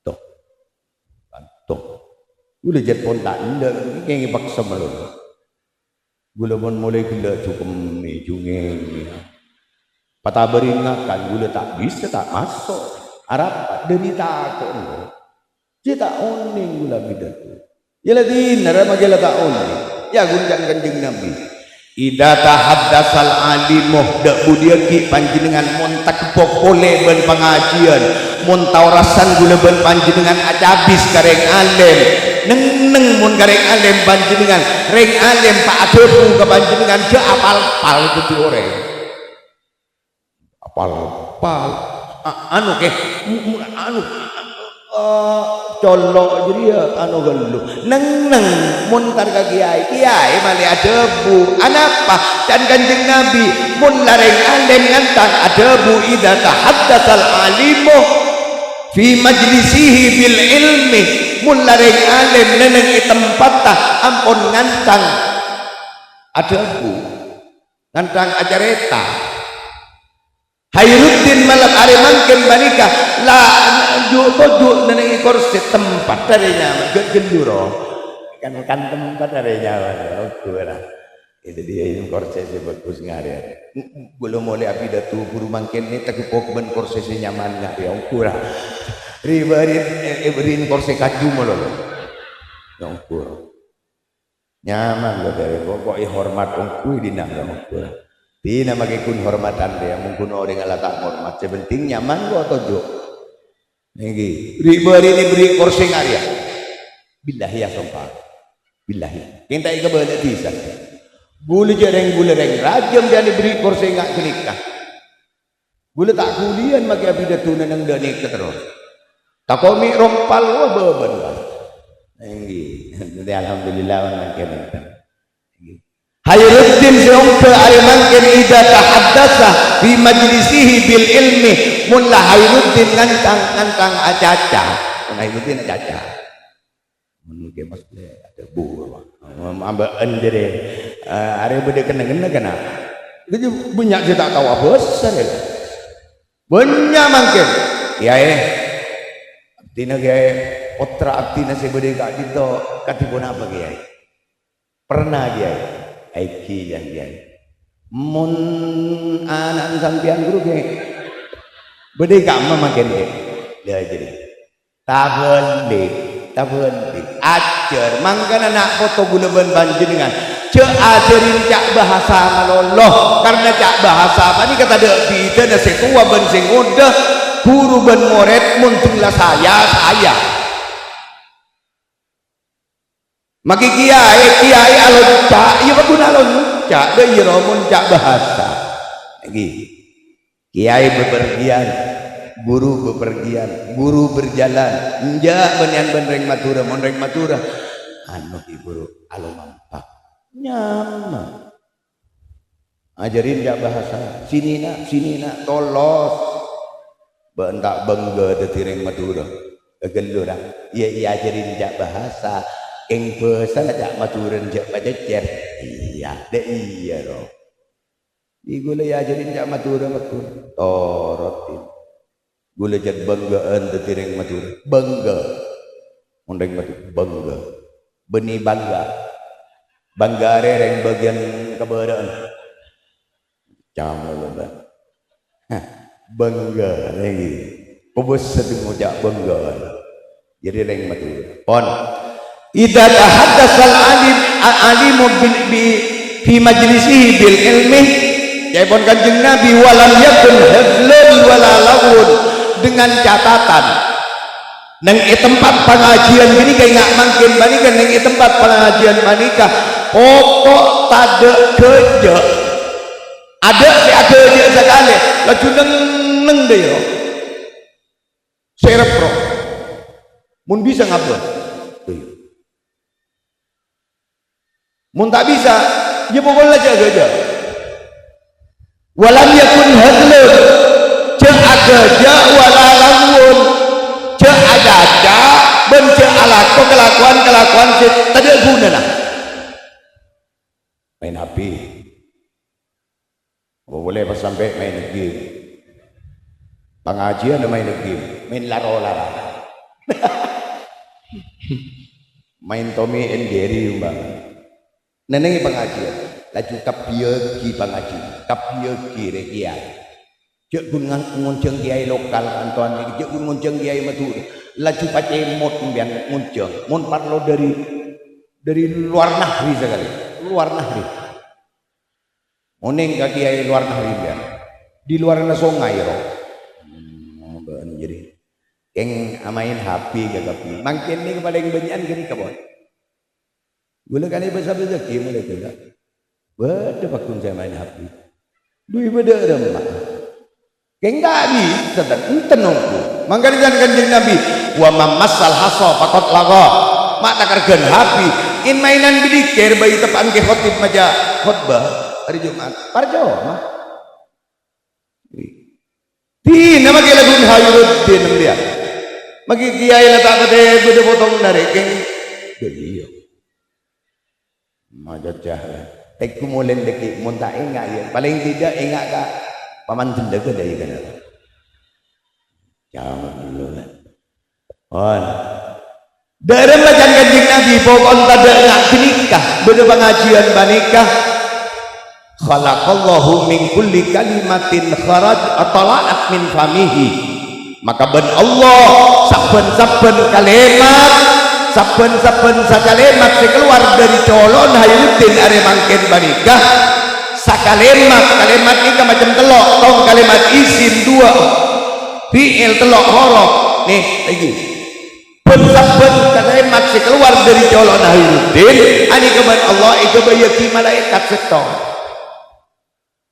To. Kanto. Ghulâ jhât pon ta' endâ', kèngèng paksa malolo. Ghulâ mon molaè ghellâ' jhukemmè, jhungèngè. Patabâri ngakan, ghulâ ta' bisa, ta' maso'. Arapa? Dâri tako', no. Jhâ' ta' onèng ghulâ abidhâ tu. Yâ la dinna, ra maghi la ta' onèng. Yâ ghun can Kanjeng Nabi. "Idza tahaddasal alimu," dâ' budiyâghi panjhennengngan mon takebbhok polè bân pangajiyân, mon taorasan ghulâ bân panjhennengngan acabis ka rèng alèm, neng-enneng mon ka rèng alèm panjhennengngan, rèng alèm pa-, adhâbu ka panjhennengngan, jhâ' apal-pal dhâddhi orèng. Apal-pal. A-, anu, kè, mu-, mu-, anu, eh, colo' jârèya, anu, ghâllu. Neng-enneng, mon tar ka kèyaè, kèyaè malè adhâbu. Anapa? Can Kanjeng Nabi, mon la rèng alèm ngantang adhâbu, "Idza tahaddasal alimu fi majlisihi bil ilmi," mon la rèng alèm neng-enneng è tempatta ampon ngantang adhâbu. Ngantang acarèta. Khairuddin malem arè mangkèn panèka la ju'-toju' neng-enneng è korsè tempat arè nyaman, ghâ-, ghâllu ro. Kan, kan tempat arè nyaman, ongghu ra. Itu dia ini korsè sè bhâghus ngarè. Ghulâ molaè abidhâ tu buru mangkèn nè takebbhok bân korsè sè nyaman ngarè, ongghu ra. Rè-, bâri', eh, eh, bâri'na korsè kaju malolo. Ya, ongghu ra. Nyaman lo, dâri pokok è hormat ongghu è dinna' lo ongghu. Dinna' maghi ghun hormatan rèya, mon ghun orèng la ta' ngormat. Sè penting nyaman ko' toju'. Ngghi, ri-, bâri'na bâri' korsè ngarèya. Billahi ya, sompa. Billahi. Kèng ta' èkabâlâ bisa. Ghulâ jâ' rèng, ghulâ rèng rajâm jâ' bâri' korsè nga' ghânèka. Ghulâ ta' ghuliyân maghi abidhâ tu neng-enneng dâ' nèka terros. Tako' mè' rompal, wah, bâbân, wah. Èngghi. Jadi, alhamdulillah, mangkèn enten. Èngghi. Khairuddin sè ongghu arè mangkèn idza tahaddasa fi majlisihi bil ilmi, mon la Khairuddin ngantang, ngantang acaca. Mon Khairuddin acaca. Mon kè mos lè adhâbu, ambâ'ân jârèya, eh, arè bâdâ kennengnganna kana. Jadi bânnya' sè ta' tao abhâsa, ya. Bânnya' mangkèn. Kèyaè, abdhina kèyaè, pottra abdhina sè bâdâ è ka'dinto kadhi ponapa, Kèyaè? Perna, Kèyaè? Èngghi, ya, Kèyaè. Mon ana'na sampèyan, ghuru, Kè, bâdâ è kamma mangkèn, Kè? Lha, jârèya. Tabâli', tabâli'. Ajhâr, mangkana na' poto ghulâ bân panjhennengngan, jhâ' ajhâri ca' bhâsa malolo, karna ca' bhâsa panèka tadâ' bhidhâna sè towa bân sè ngodâ, ghuru bân morèd, mon dhing la saya-saya. Maghi kèyaè, kèyaè alonca', iyâ, paggun alonca', dâ' iyâ ro mon ca' bhâsa. Èngghi. Kèyaè bepergian, ghuru bepergian, ghuru berjalan. Enjâ' bânnèyan bân rèng Madhurâ, mon rèng Madhurâ, anu, ghi, ghuru, alomampa. Nyaman. Ajhâri ca' bhâsa. Sini, Na', sini, Na', tolos. Bâ'na ta' bângghâ dhâddhi rèng Madhurâ. Ghâllu, ra. Iyâ, iyâ, ajhâri ca' bhâsa. Kèng bhâsana ca' Madhurâna jhâ' pacècèr. Iyâ, dâ' iyâ, ro. Ghi ghulâ èajhâri ca' Madhurâ, paggun. Torotin. Ghulâ jhât bânggâ'ân dhâddhi rèng Madhurâ. Bângghâ. Mon rèng Madhurâ, bângghâ. Bânnè bângghâ. Bângghâ arèya rèng bâgiyân kabârâ'ân. Camo lomba. Hah, bângghâ, èngghi. Kobâsa ngoca' bângghâ. Jârèya rèng Madhurâ. Pon. Idza tahaddasal alim, a-, alimu bil, bi, fi majlisihi bil ilmi, ca'èpon Kanjeng Nabi, "Walam yakun hazlan wala laghwun," dengan catatan, neng è tempat pangajiân ghânèka, ènga' mangkèn panèka, neng è tempat pangajiân panèka, pokok tadâ' ghâjâ'. Adâ' sè aghâjâ' sakalè, laju neng-enneng dâ' iyâ. Sè repro. Mon bisa ngabâs. Mon ta' bisa, iyâ pokolla jhâ' ghâjâ'. Walam yakun hazlun, jhâ' agâjâ' wala laghwun, jhâ' acaca' bân jhâ' alako kalakowan-kalakowan sè tadâ' ghunana. Maèn H P. Apa polè pas sampè' maèn game. Pangajiyân maèn game, maèn laro-laro. Maèn Tommy and Jerry umpama. Nènèngè pangajiyân, laju kabbhiyâghi pangajiyân, kabbhiyâghi rè kèyaè. Jhâ' ghun ngan-, ngonjhâng kèyaè lokal kantowan nèka, jhâ' ghun ngonjhâng kèyaè Madhurâ. Laju pacèmot sampèyan ngonjhâng, mon parlo dâri, dâri luar negeri sakalè, luar negeri. Onèng ka kèyaè luar negeri, sampèyan. Di luarnya sungai, roh. Hmm, bân jadi. Kèng amaèn H P ka kabbhi. Mangkèn nèka palèng bânnya'an ghânèka, Pon. Ghulâ kanèka bâsa-bâsa ghi' molaè ghulâ. Bâdâ pagghun sè maèn H P. Dhu bâdâ remma. Kèng ta' bisa, ten-, enten ongghu. Mangkana can Kanjeng Nabi, "Wa man massal hasa faqad lagha." Ma' takarghân H P, in-maènan bâlikèr bhâi teppa'an kè khotib maca khotbah hari Jumat. Parcoma. Dina maghi laghuna Khairuddin, sampèyan. Maghi kèyaè la ta' patè bâdâ potong narè, kèng. Lha iyâ. Macaca. Tèngghu molè dhâggi', mon ta' enga', yâ. Palèng tidak enga' ka paman jendhâ ka dâi kana. Jawab dulu, lah. On. Dârâmma can Kanjeng Nabi, pokon tadâ' nga' ghânèka, bâdâ pangajiyân panèka. "Khalaqallahu min kulli kalimatin kharaj, tala'at min famihi." Maka bân Allah, sabbhân-sabbhân kalèmat, sabbhân-sabbhân sakalèmat sè kalowar dâri colo'na Khairuddin arè mangkèn panèka, sakalèmat, kalèmat nèka macem tello', tong kalèmat isim duwâ', fi'il tello' horop. Nè, lagi. Bân sabbhân kalèmat sè kalowar dâri colo'na Khairuddin, anèka bân Allah èghâbâyyâghi malaèkat sèttong.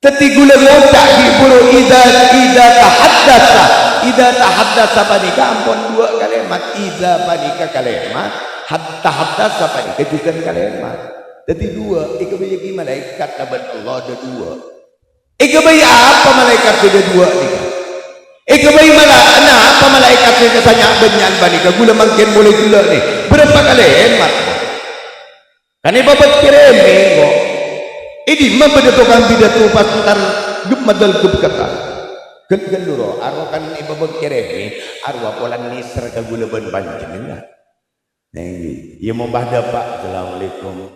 Dhâddhi ghulâ ngoca' ghi' bhuru, "Idza, idza tahaddatsa." Idza tahaddatsa panèka ampon duwâ' kalèmat. Idza panèka kalèmat, had-, tahaddatsa panèka jhughân kalèmat. Dhâddhi duwâ', èghâbâyyâghi malaèkat bân Allah dhâ' duwâ'. Èghâbây apa malaèkat sè dhâ' duwâ' nèka? Èghâbây mala-, napa malaèkat sè sanya' bânnya'an panèka? Ghulâ mangkèn molaè ghellâ' nè. Bârâmpa kalèmat? Kan èpabâkkèrèmè, kok. È dimma bâdâ tokang pidato pas entar gep madâl gep kata. Gel-, ghellu, ro, arowa kan èpabâkkèrèmè, arowa polana nèser ka ghulâ bân panjhennengngan. Nèngghi, iyâ mombah dâpa'. Assalamualaikum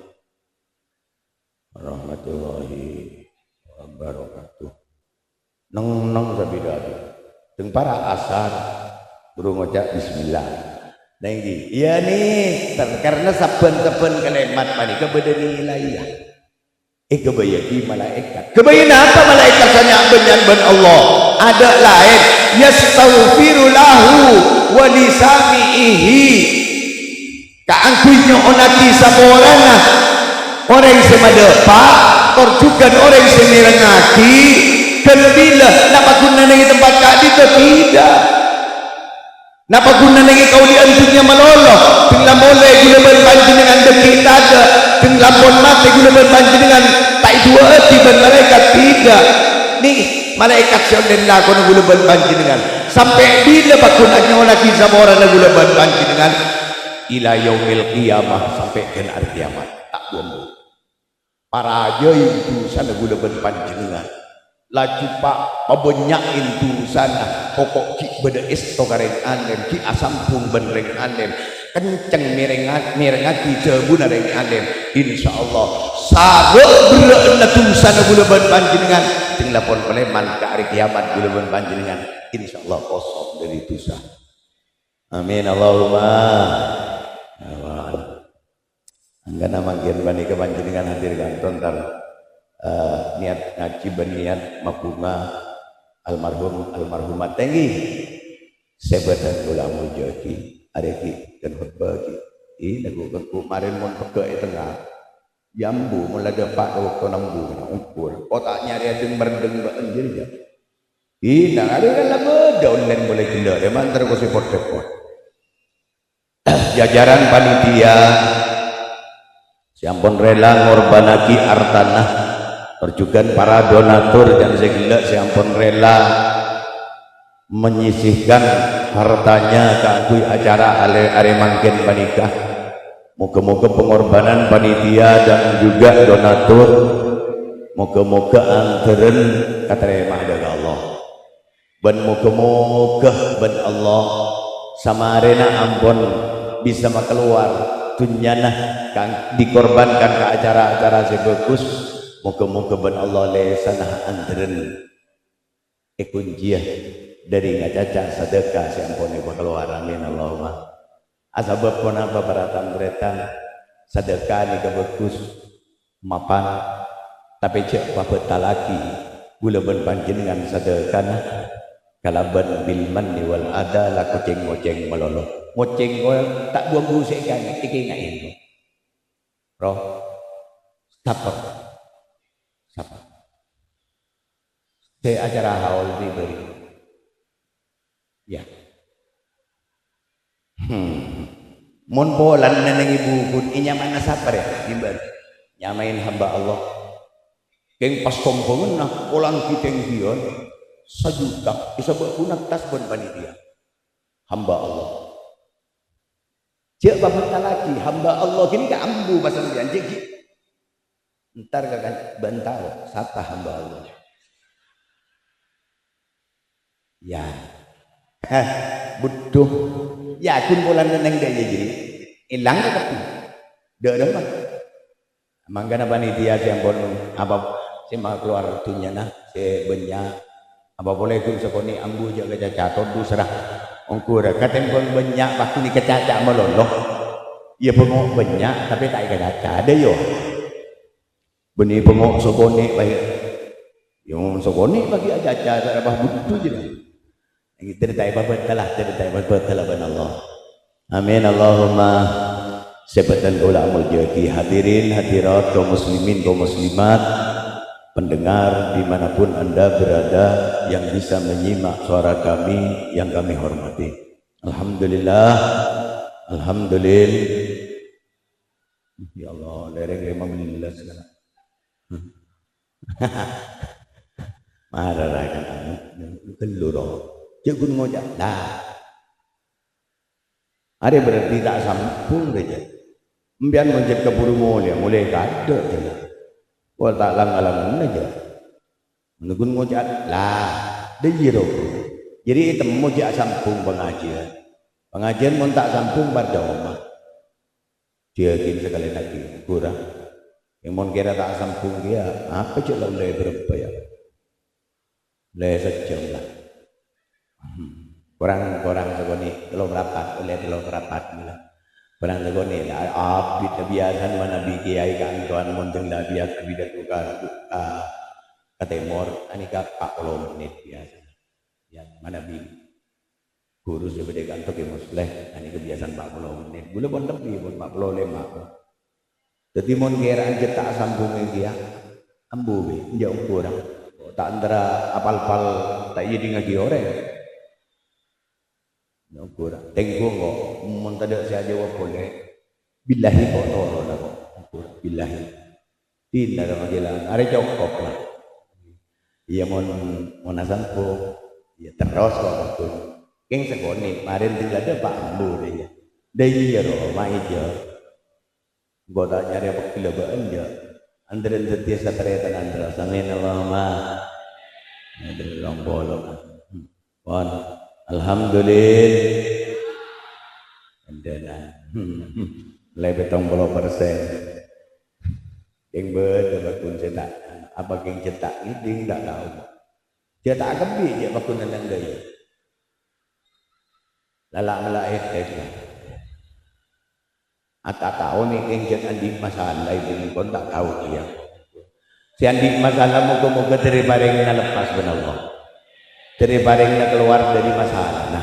warahmatullahi wabarakatuh. Neng-neng sapidato. Teng para' asar, buru ngoca' bismillah. Nèngghi, iyâ nèser, karna sabbhân-sabbhân kalèmat panèka bâdâ nilaina. Èghâbâyyâghi malaèkat. Ghâbây napa malaèkat sanya' bânnya'an bân Allah? Adâ' laèn, "Yastaghfiru lahu wa li sami'ihi." Kaangghuy nyo'onnaghi saporana orèng sè madâpa', tor jhughân orèng sè mèrengngaghi, ghân bilâ, napa ghunana neng è tempat ka'dinto? Tidak. Napa ghunana neng è kauliyân dhunnya malolo? Dhing la molè ghulâ bân panjhennengngan dhâggi' tadâ', dhing la pon matè ghulâ bân panjhennengngan ta' èdu'aaghi bân malaèkat? Tidak. Nèng malaèkat sè ollè lakona ghulâ bân panjhennengngan. Sampè' bilâ pagghun nyo'onnaghi saporana ghulâ bân panjhennengngan? Ila yaumil qiyamah, sampè' ghân arè kiyamat. Ta' bu-ambu. Parajâi dhusana ghulâ bân panjhennengngan. Laju pa-, pabânnya'è dhusana, pokok ghi' bâdâ èsto ka rèng alèm, ghi' asambhung bân rèng alèm, kenceng mèrengnga-, mèrengngaghi dhâbuna rèng alèm. Insyaallah, sabâ' berrâ'na dhusana ghulâ bân panjhennengngan, dhing la pon palèman ka arè kiyamat ghulâ bân panjhennengngan, insyaallah kosong dâri dhusa. Amin, Allahumma. Amin. Anggana mangkèn panèka panjhennengngan hadir kantos, eh, niat ngajhi bân niat mabhunga almarhum, almarhumat, nèngghi. Sè bâdhân kaulâ molja'aghi, arè ghi' ghân khotbah ghi'. Ih, lagghu'-lagghu' marèn mon pegghâ' è tengnga. Yâ ambu, mon la dâpa' ka bâkto nambu, ongkur. Kok ta' nyarè adheng-mardheng bâ'ân jârèya. Ih, nang arè kan la bâdâ onlèn polè ghellâ', rè, mandhâr kok sè pot-depot. Jajaran panitia sè ampon rela ngorbhânnaghi artana, Tor jhughân para donatur dan sè ghellâ' sè ampon rela menyisihkan hartanya kaangghuy acara alè-, arè mangkèn panèka. Moga-moga pengorbanan panitia dan juga donatur, moga-moga andhârân katarèma dhâri Allah. Bân moga-moga bân Allah samarèna ampon bisa makalowar dhunnyana kang dikorbankan ka acara-acara sè bhâghus. Moga-moga bân Allah lèsanna andhârân èkoncèya dhâri ngacaca sadhâka sè ampon èpakalowar. Amin, Allahumma. Asabâb ponapa para tan-tarètan? Sadhâka nèka bhâghus, mapan, tapè jhâ' pabhâtallaghi ghulâ bân panjhennengngan sadhâkana kalabân bil manni wal adha, la kocèng-ngocèng malolo. Ngocèng kok ta' buwâng busè kan, èkènga'è. Roh, saper. Saper. Sè acara haul pribadi. Ya. Hmm. Mon polana neng ibu pun inyamana saper ya, gimana? Nyamain hamba Allah. Keng pas sombonganna polang kiteng biyon sajuta, isabâ guna tas bân panitia. Hamba Allah. Jhâ' pabhâtallaghi, hamba Allah gini ka ambu pasampèyan, jhâ' ghi-, entar ka kan, bân tao, sapa hamba Allah. Ya. Heh, budhu. Yakin polana neng dâ' iyâ, jârèya. Èlang ka kabbhi. Dâ' remma. Mangkana panitia sè ampon apa sè makalowar dhunnyana sè bânnya'. Apa polè ghun sakonè' ambu jhâ' kacaca, todus ra. Ongghu ra, katèmbhâng bânnya' pas ghun èkacaca malolo. Iyâ bângo' bânnya', tapè ta' èkacaca, dâ' iyâ. Bânnè bângo' sakonè' bhâi. Yâ, mon sakonè' bhâi acaca, ta' rabâ budhu jârèya. Nèng carèta èpabhâtalla, carèta èpabhâtalla bân Allah. Amin, Allahumma. Sè bhâdhân kaulâ amojâ'aghi hadirin hadirat, kaum muslimin, kaum muslimat, pendengar dimanapun Anda berada yang bisa menyimak suara kami yang kami hormati. Alhamdulillah. Alhamdulillah. Ya Allah, lèrèng lèma bellâs kan. Mara ra kan anu, ghâllu ro. Jhâ' ghun ngoca', "Lah, arè berarti ta' sambhung rè, jhâ'. Empèyan mon jhât kabhuru molèya, molè kaadâ', jhâ'. Wah, ta' lang-alangnga, jhâ'." Mon ghun ngoca', "Lah, dâ' iyâ ro." Jârèya ètemmo jhâ' sambhung pangajiân. Pangajiân mon ta' sambhung, parcoma. Dhiyâghin sakalèyan aghi', kurang. Yâ, mon kèra ta' sambhung kèya, apa jhâ' la ollè bârâmpa, yâ? Ollè sajjhâm, la. Hmm. Korang, korang sakonè' tello parapat, ollè tello parapat, la. Korang sakonè', la, abit biyasana manabi kèyaè ka'antowan mon tèng la biyasa pidato ka, ka, ka tèmor, anèka pa' polo mennit biyasana. Yâ, manabi. Ghuru sè bâdâ è kanto Kè Musleh, ghânèka biyasana pa' polo mennit. Ghulâ pon lebbi, pon pa' polo lèma'. Dhâddhi, mon kèra'an jhât ta' sambhungè kèya, ambu bhâi, enjâ' ongghuna. Ta' entara apal-pal, ta' èdingngaghi orèng. Enjâ' ongghuna. Tèngghu engko', mon tadâ' sè ajâwâb polè, billahi kok torona kok. Ongghuna, billahi. Dinna rè maghilâ, arè cokop, la. Iyâ, mon, mon asambhung, iyâ, terros kok, Ghun. Kèng sakonè', marèn dingladâ pa' ambu, dâ' iyâ. Dâ' iyâ, ro, ma' ijâ. Engko' ta' nyarè pagghâlâbâ'ân, jâ. Andrèn dhâddhiyâ satarètan andrèn. Amin, Allahumma. Andrèn rong polo. Pon. Alhamdulillah. Endana. Lè pèttong polo persen. Kèng bâdâ bâkun sè ta', apa kèng cè' ta' ngèdhing ta' tao. Jâ ta' kabbhi jâ bâkun nenneng ghâyâ. Lala' mella' ètèk, yâ. Ata tao nèkèng jâ andi' masalah, èdhing pon ta' tao kèya. Sè andi' masalah moghâ-moghâ dâri parèngna lepas bân Allah. Dâri parèngna kalowar dâri masalana.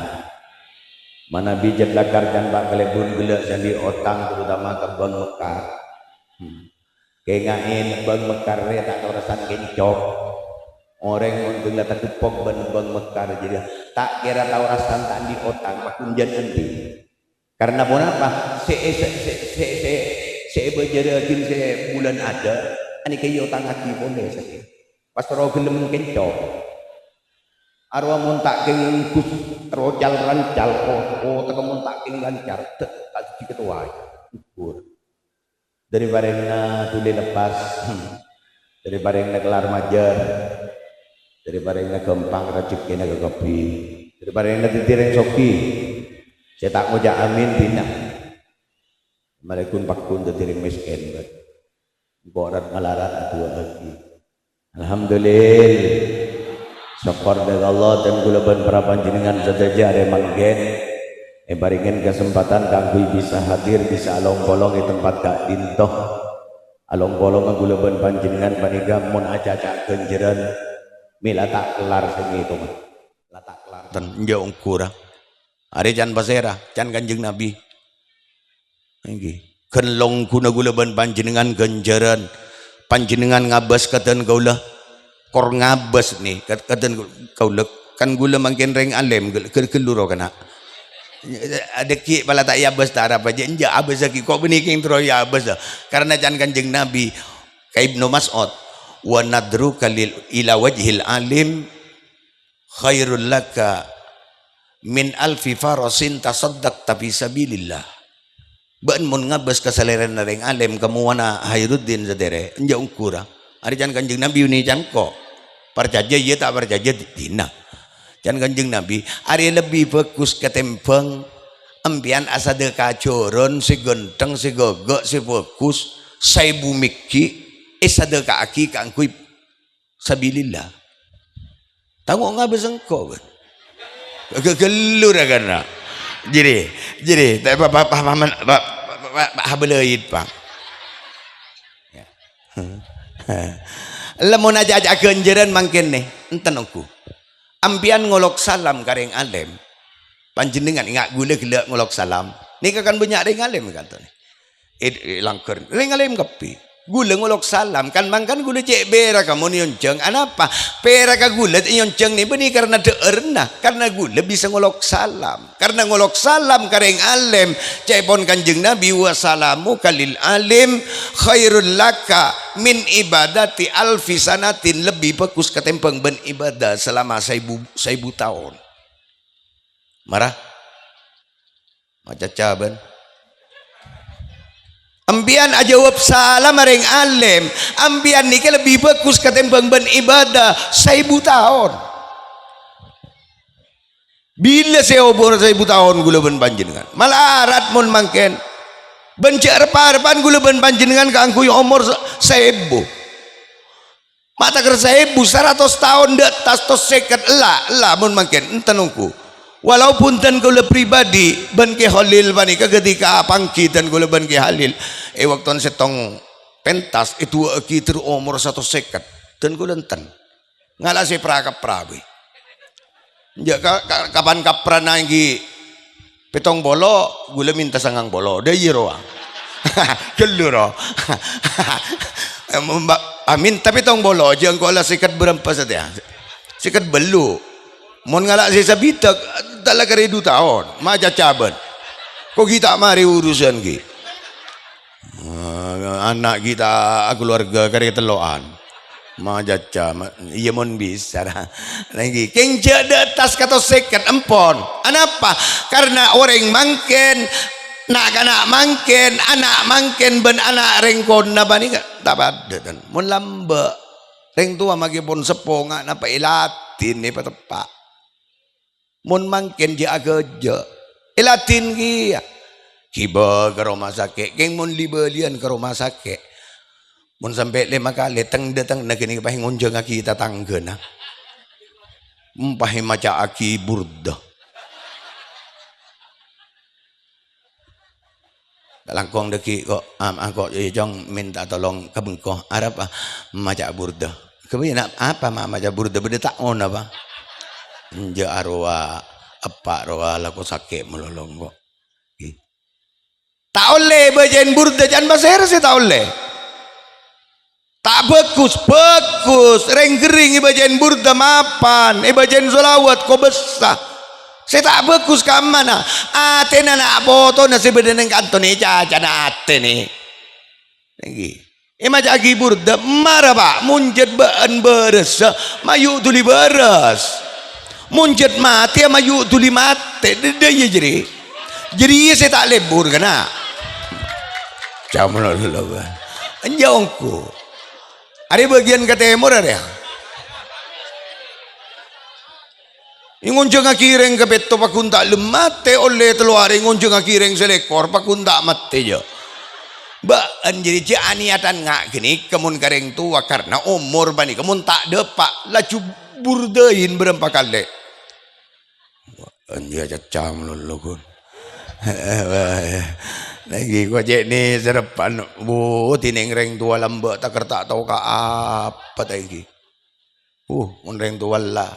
Manabi jâ lakar can pa' kalèbun ghellâ' sè andi' otang, terutama ka Bank Mekar. Hmm. Kènga'è Bank Mekar rè ta' tao rassana kèncop. Orèng mon ghellâ' tageppok bân Bank Mekar jârèya ta' kèra tao rassana ta' andi' otang, pakunjân andi'. Karena ponapa? Sè, sè, sè, sè, sè, sè èbâjârâghin sè bulân adâ', Anèka èotangngaghi polè sakèng. Pas terro ghellem kènco. Arowa mon ta' kèng gus, terro cal-rancal, o-, otegghâ mon ta' kèng lancar, dâ', ta' dhâddhi katowa, gugur. Dâri parèngna dhuli leppas, dâri parèngna kellar majâr, dâri parèngna ghâmpang rajhekkèna kakabbhi, dâri parèngna dhâddhi rèng soghi. Sè ta' ngoca' amin, dinah. Marè ghun-pagghun dhâddhi rèng mèskèn, bâ. Engko' rat-ngalarat adu'aaghi. Alhamdulillah. Sokkor dâ' Allah, dân kaulâ bân para panjhennengngan sadhâjâ arè mangkèn èparèngè kasempatan kaangghuy bisa hadir, bisa along-polong è tempat ka'dinto. Along-polongnga kaulâ bân panjhennengngan panèka mon acaca ghânjhârân, mè' la ta' kellar sè ngètongnga. La ta' kellar ten, enjâ' ongghurâ. Arè can pasèra, can Kanjeng Nabi. Èngghi. Ghân longghuna kaulâ bân panjhennengngan ghânjhârân. Panjhennengngan ngabâs ka dân kaulâ. Kor ngabâs, nè, ka-, ka dân kaulâ. Kan kaulâ mangkèn rèng alim, ghel-, ghel-, ghâllu ro kana'. Adâggi' pala ta' èabâs ta' arapa jâ', enjâ' abâssaghi, ko' bânnè kèng terro èabâs, karana can Kanjeng Nabi, ka Ibnu Mas'ud, "Wa nadruka lil, ila wajhil alim khairul laka min alfi farasin tasaddaqta fi sabilillah." Bâ'na mon ngabâs ka salèrana rèng alim, kamowana Khairuddin satèya, enjâ' ongghurâ. Arè can Kanjeng Nabi, onèng can ko'. Parcajâ iyâ, ta' parcajâ di-, dinah. Can Kanjeng Nabi, arè lebbi bhâghus katèmbhâng empèyan asadhâka jhârân sè ghântheng, sè ghâghâ', sè bhâghus, saèbu mèghi', èsadhâkaaghi kaangghuy sabilillah. Tango ngabâs engko', bân. Gâ-, gâllu ra kana'. Jârèya, jârèya, ta-, pa-, pa-, pa-, pa-, pa-, pa-, pa-, pa-, habâlâi, Pak. Ya. Lamon acaca ghânjhârân mangkèn, nè, enten ongghu. Empèyan ngolok salam ka rèng alim. Panjhennengngan enga' ghulâ ghellâ' ngolok salam. Nèka kan bânnya' rèng alim kantona. È, è langghâr. Rèng alim kabbhi. Ghulâ ngolok salam. Kan mangkana ghulâ cè' pèraghâ mon èyonjhâng. Anapa? Pèraghâ ghulâ èyonjhâng nè bânnè karana dhâ'ârna. Karana ghulâ bisa ngolok salam. Karana ngolok salam ka rèng alim. Ca'èpon Kanjeng Nabi, "Wa salamuka lil alim khairul laka min ibadati alfi sanatin." Lebbi bhâghus katèmbhâng bân ibadah salama saèbu, saèbu taon. Mara? Macaca, bân. Empèyan ajâwâb salam arèng alim, empèyan nèka lebbi bhâghus katèmbhâng bân ibadah saèbu taon. Bilâ sè omor saèbu taon ghulâ bân panjhennengngan? Malarat mon mangkèn. Bân jâ' rep-arebbhân ghulâ bân panjhennengngan kaangghuy omor sa-, saèbu. Ma' takèr saèbu, saratos taon dâ' attas, tos sèket, ella, ella, mon mangkèn, enten ongghu. Walaupun dân kaulâ pribadi, bân Kè Kholil panèka ghâdhika apangghi dân kaulâ bân Kè Kholil. È bâktona sèttong pentas, èdu'aaghi terro omor satos sèket. Dân kaulâ enten. Ngala' sè pra-kapra bhâi. Enjâ' ka-, ka-, kapan kaprana èngghi pèttong polo, ghulâ mènta sangang polo. Dâ' iyâ rowa. Ghâllu ro. Em, ba-, ah, mènta pèttong polo, jâ' engko' la sèket bârâmpa satèya. Sèket bâllu'. Mon ngala' sè sabidhâk, ta' la karè du taon. Ma' cacabân. Ko' ghi' ta' marè urusan ghi'. Eh, ana' ghi' ta' akalowarga karè tello'an. Ma' caca, ma-, iyâ mon bisa, ra. Nèngghi, kèng jâ' dâ' attas katos sèket, empon. Anapa? Karna orèng mangkèn, na'-kana' mangkèn, ana' mangkèn, bân ana' rèng kona panèka ta' padâ, tan. Mon lambâ', rèng towa makè pon seppo, nga' napa èladhin, èpateppa'. Mon mangkèn jâ' aghâjâ'. Èladhin kèya. Ghibâ ka roma sakè', kèng mon li-bâliyân ka roma sakè'. Mon sampè' lèma kalè, teng-dâtengnga ghânèka pas ngonjhângaghi tatangghâna. Pas maca'aghi burda. Langkong dâgghi' ko', am-, a, ko', "È, Cong, mènta tolong ka bengko." "Arapa?" "Maca burda." "Ghâbây na-, apa ma' maca burda? Bâdâ taon apa?" "Enjâ' arowa, eppa' rowa lako sakè' malolo engko'." Ghi. Ta' ollè bâca'in burda, can pasèra sè ta' ollè? Ta' bhâghus, bhâghus. Rèng ghering èbâca'in burda mapan, èbâca'in sholawat kobâsa. Sè ta' bhâghus ka'emmana? Atèna na' potona sè bâdâ neng kantona, cacana atèna. Nèngghi. Èmaca'aghi burda, mara, Pa', mon jhât bâ'ân bârâssa, mayu' dhuli bârâs. Mon jhât matèya, mayu' dhuli matè. Dâ-, dâ-, iyâ jârèya. Jârèya sè ta' lebur, kana'. Jam lolo, Bân. Enjâ' ongghu. Arè bâgiyân ka tèmor, arè. Ngonjhângaghi rèng kapètto paggun ta' lem matè, ollè tello arè ngonjhângaghi rèng salèkor paggun ta' matè, jâ. Bâ'ân jârèya jâ' anèyatan nga' ghânèka mon ka rèng towa, karna omor panèka mon ta' dâpa', laju burdâin bârâmpa kalè. Bâ'ân jâ' cacam lolo, ghun. Nèngghi, ko' cè' nèserrèppan, wo, dhinèng rèng towa lambâ' takèr ta' tao ka apa ta' èngghi. Uh, mon rèng towa la.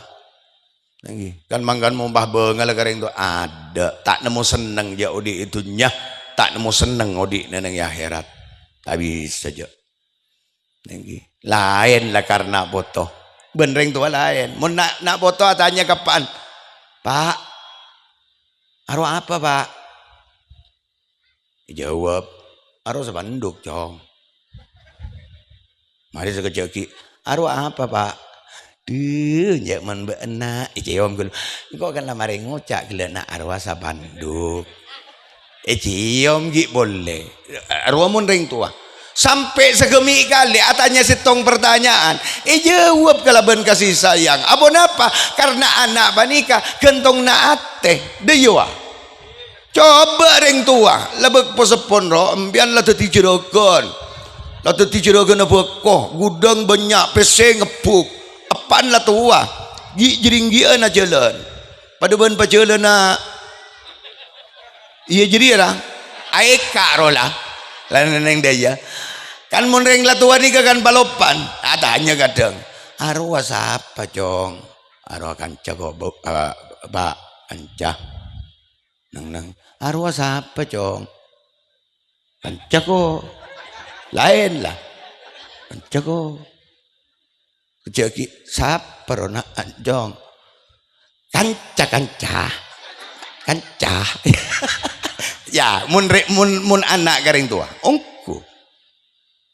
Nèngghi, kan mangkana mompah bângalla ka rèng towa. Adâ', ta' nemmo senneng jâ' odi' è dhunnya, ta' nemmo senneng odi'na neng è akhèrat. Ta' bisa jâ'. Nèngghi, laèn la karna poto. Bân rèng towa laèn. Mon na', na' poto atanya ka eppa'na, "Pa', arowa apa, Pa'?" Èjâwâb, "Arowa sapandhuk, Cong." Marè sakejjhâ' aghi', "Arowa apa, Pa'?" "Dhu, jâ' mon bâ'na." Ècèyom ghâllu. Engko' kan la marè ngoca' ghellâ' na' arowa sapandhuk. Ècèyom ghi' polè. Arowa mon rèng towa. Sampè' saghâmè' kalè atanya sèttong partanya'an. Èjâwâb kalabân kasih sayang. Aponapa? Karna ana' panèka ghântongnga atè. Dâ' iyâ, wa. Coba rèng towa, la bâk-, poseppon ro, empèyan la dhâddhi juragan. La dhâddhi juraganna bhâko, ghudhâng bânnya', pèssè ngebbhuk. Eppa'na la towa, ghi'-, jringgi'ân ajhâlân. Padâ bân pajhâlânna, iyâ, jârèya, ra? Aèka' ro, la. La neng dâjâ. Kan mon rèng la towa nèka kan palopan. Atanya kadhâng, "Arowa sapa, Cong?" "Arowa kanca ko', Bu, eh, Pa', kanca." Neng-neng, "Arowa sapa, Cong?" "Kanca ko'." "Laèn, la." "Kanca ko'." Kejjhâ' aghi', "Sapa ro, na', Cong?" "Kanca, kanca. Kanca." Ya, mon rè-, mon, mon ana' ka rèng towa, ongghu.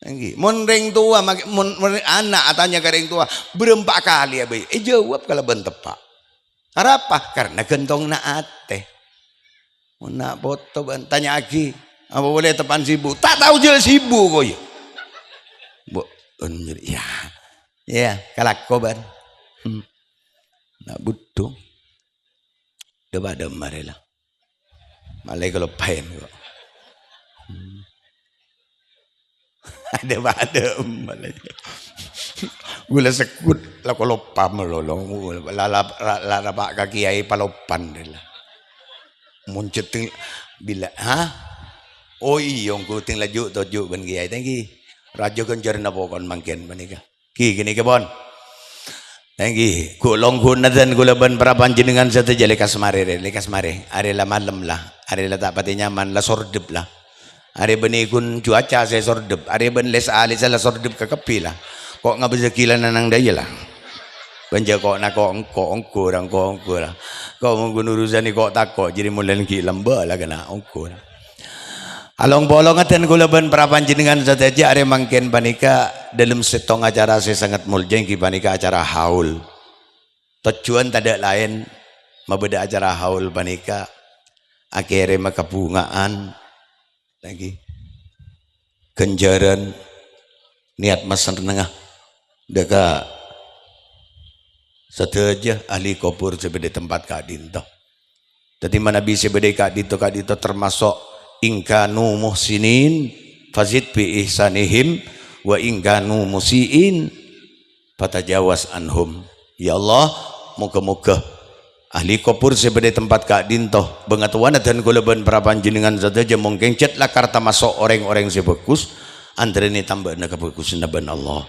Èngghi, mon rèng towa, mak-, mon, mon ana' atanya ka rèng towa, bârâmpa kalè abâi, èjâwâb kalabân teppa'. Arapa? Karna ghântongnga atè. Mon na' poto bân tanya'aghi, apa polè teppa' sibuk? Ta' tao jâ' sibuk, ko', iyâ. Bo-, on jârèya. Iyâ, kalako bân. Hmm. Na' bhuddhung. Dâ-, padâ marè, la. Malè kaloppaèn, ko'. Hmm. Adâ-, padâ malè. Ghulâ segghut, la kaloppa malolo. La, la, la, la napa' ka kèyaè palopan, la. Mon cèttèng bilâ, ha? Oh, iyâ, ongghu tèng laju toju' bân kèyaè. Thank you. Rajâ ghânjhârânna pokon mangkèn panèka. Ghi, ghânèka, pon. Èngghi, ghu-, longghu nadân kaulâ bân para panjhennengngan sadhâjâ, lèkas marè, rè, lèkas marè. Arè la malem, la. Arè la ta' patè nyaman, la sordep, la. Arè bânnè ghun cuaca sè sordep. Arè bân lès-alès la sordep kakabbhi, la. Ko' ngabâsaghi la nang-nang dâjâ, la. Bân jâ' ko' na-, ko' engko', ongghu, ra, engko', ongghu, ra. Ko' mon ghun urusan ko' tako', jârèya molèna ghi' lambâ', la, kèna, ongghu, ra. Along-polong adân kaulâ bân para panjhennengngan sadhâjâ, arè mangkèn panèka dâlem sèttong acara sè sanget molja, èngghi panèka acara haul. Tojjhuwân tadâ' laèn mabâdâ acara haul panèka akèrèma kabhunga'an, èngghi, ghânjhârân niyat masennengnga dâ' ka sadhâjâ ahli kobhur sè bâdâ è tempat ka'dinto. Dhâddhi, manabi sè bâdâ è ka'dinto-ka'dinto tamaso' in kanu muhsinin, fazid bi ihsanihim, wa in kanu musi'in, fatajawaz anhum. Ya Allah, moghâ-moghâ ahli kobhur sè bâdâ è tempat ka'dinto, bângatowana dhân kaulâ bân para panjhennengngan sadhâjâ, mongkèng cèt lakar tamaso' orèng-orèng sè bhâghus, antarèna ètambâ'âna kabhâghusanna bân Allah.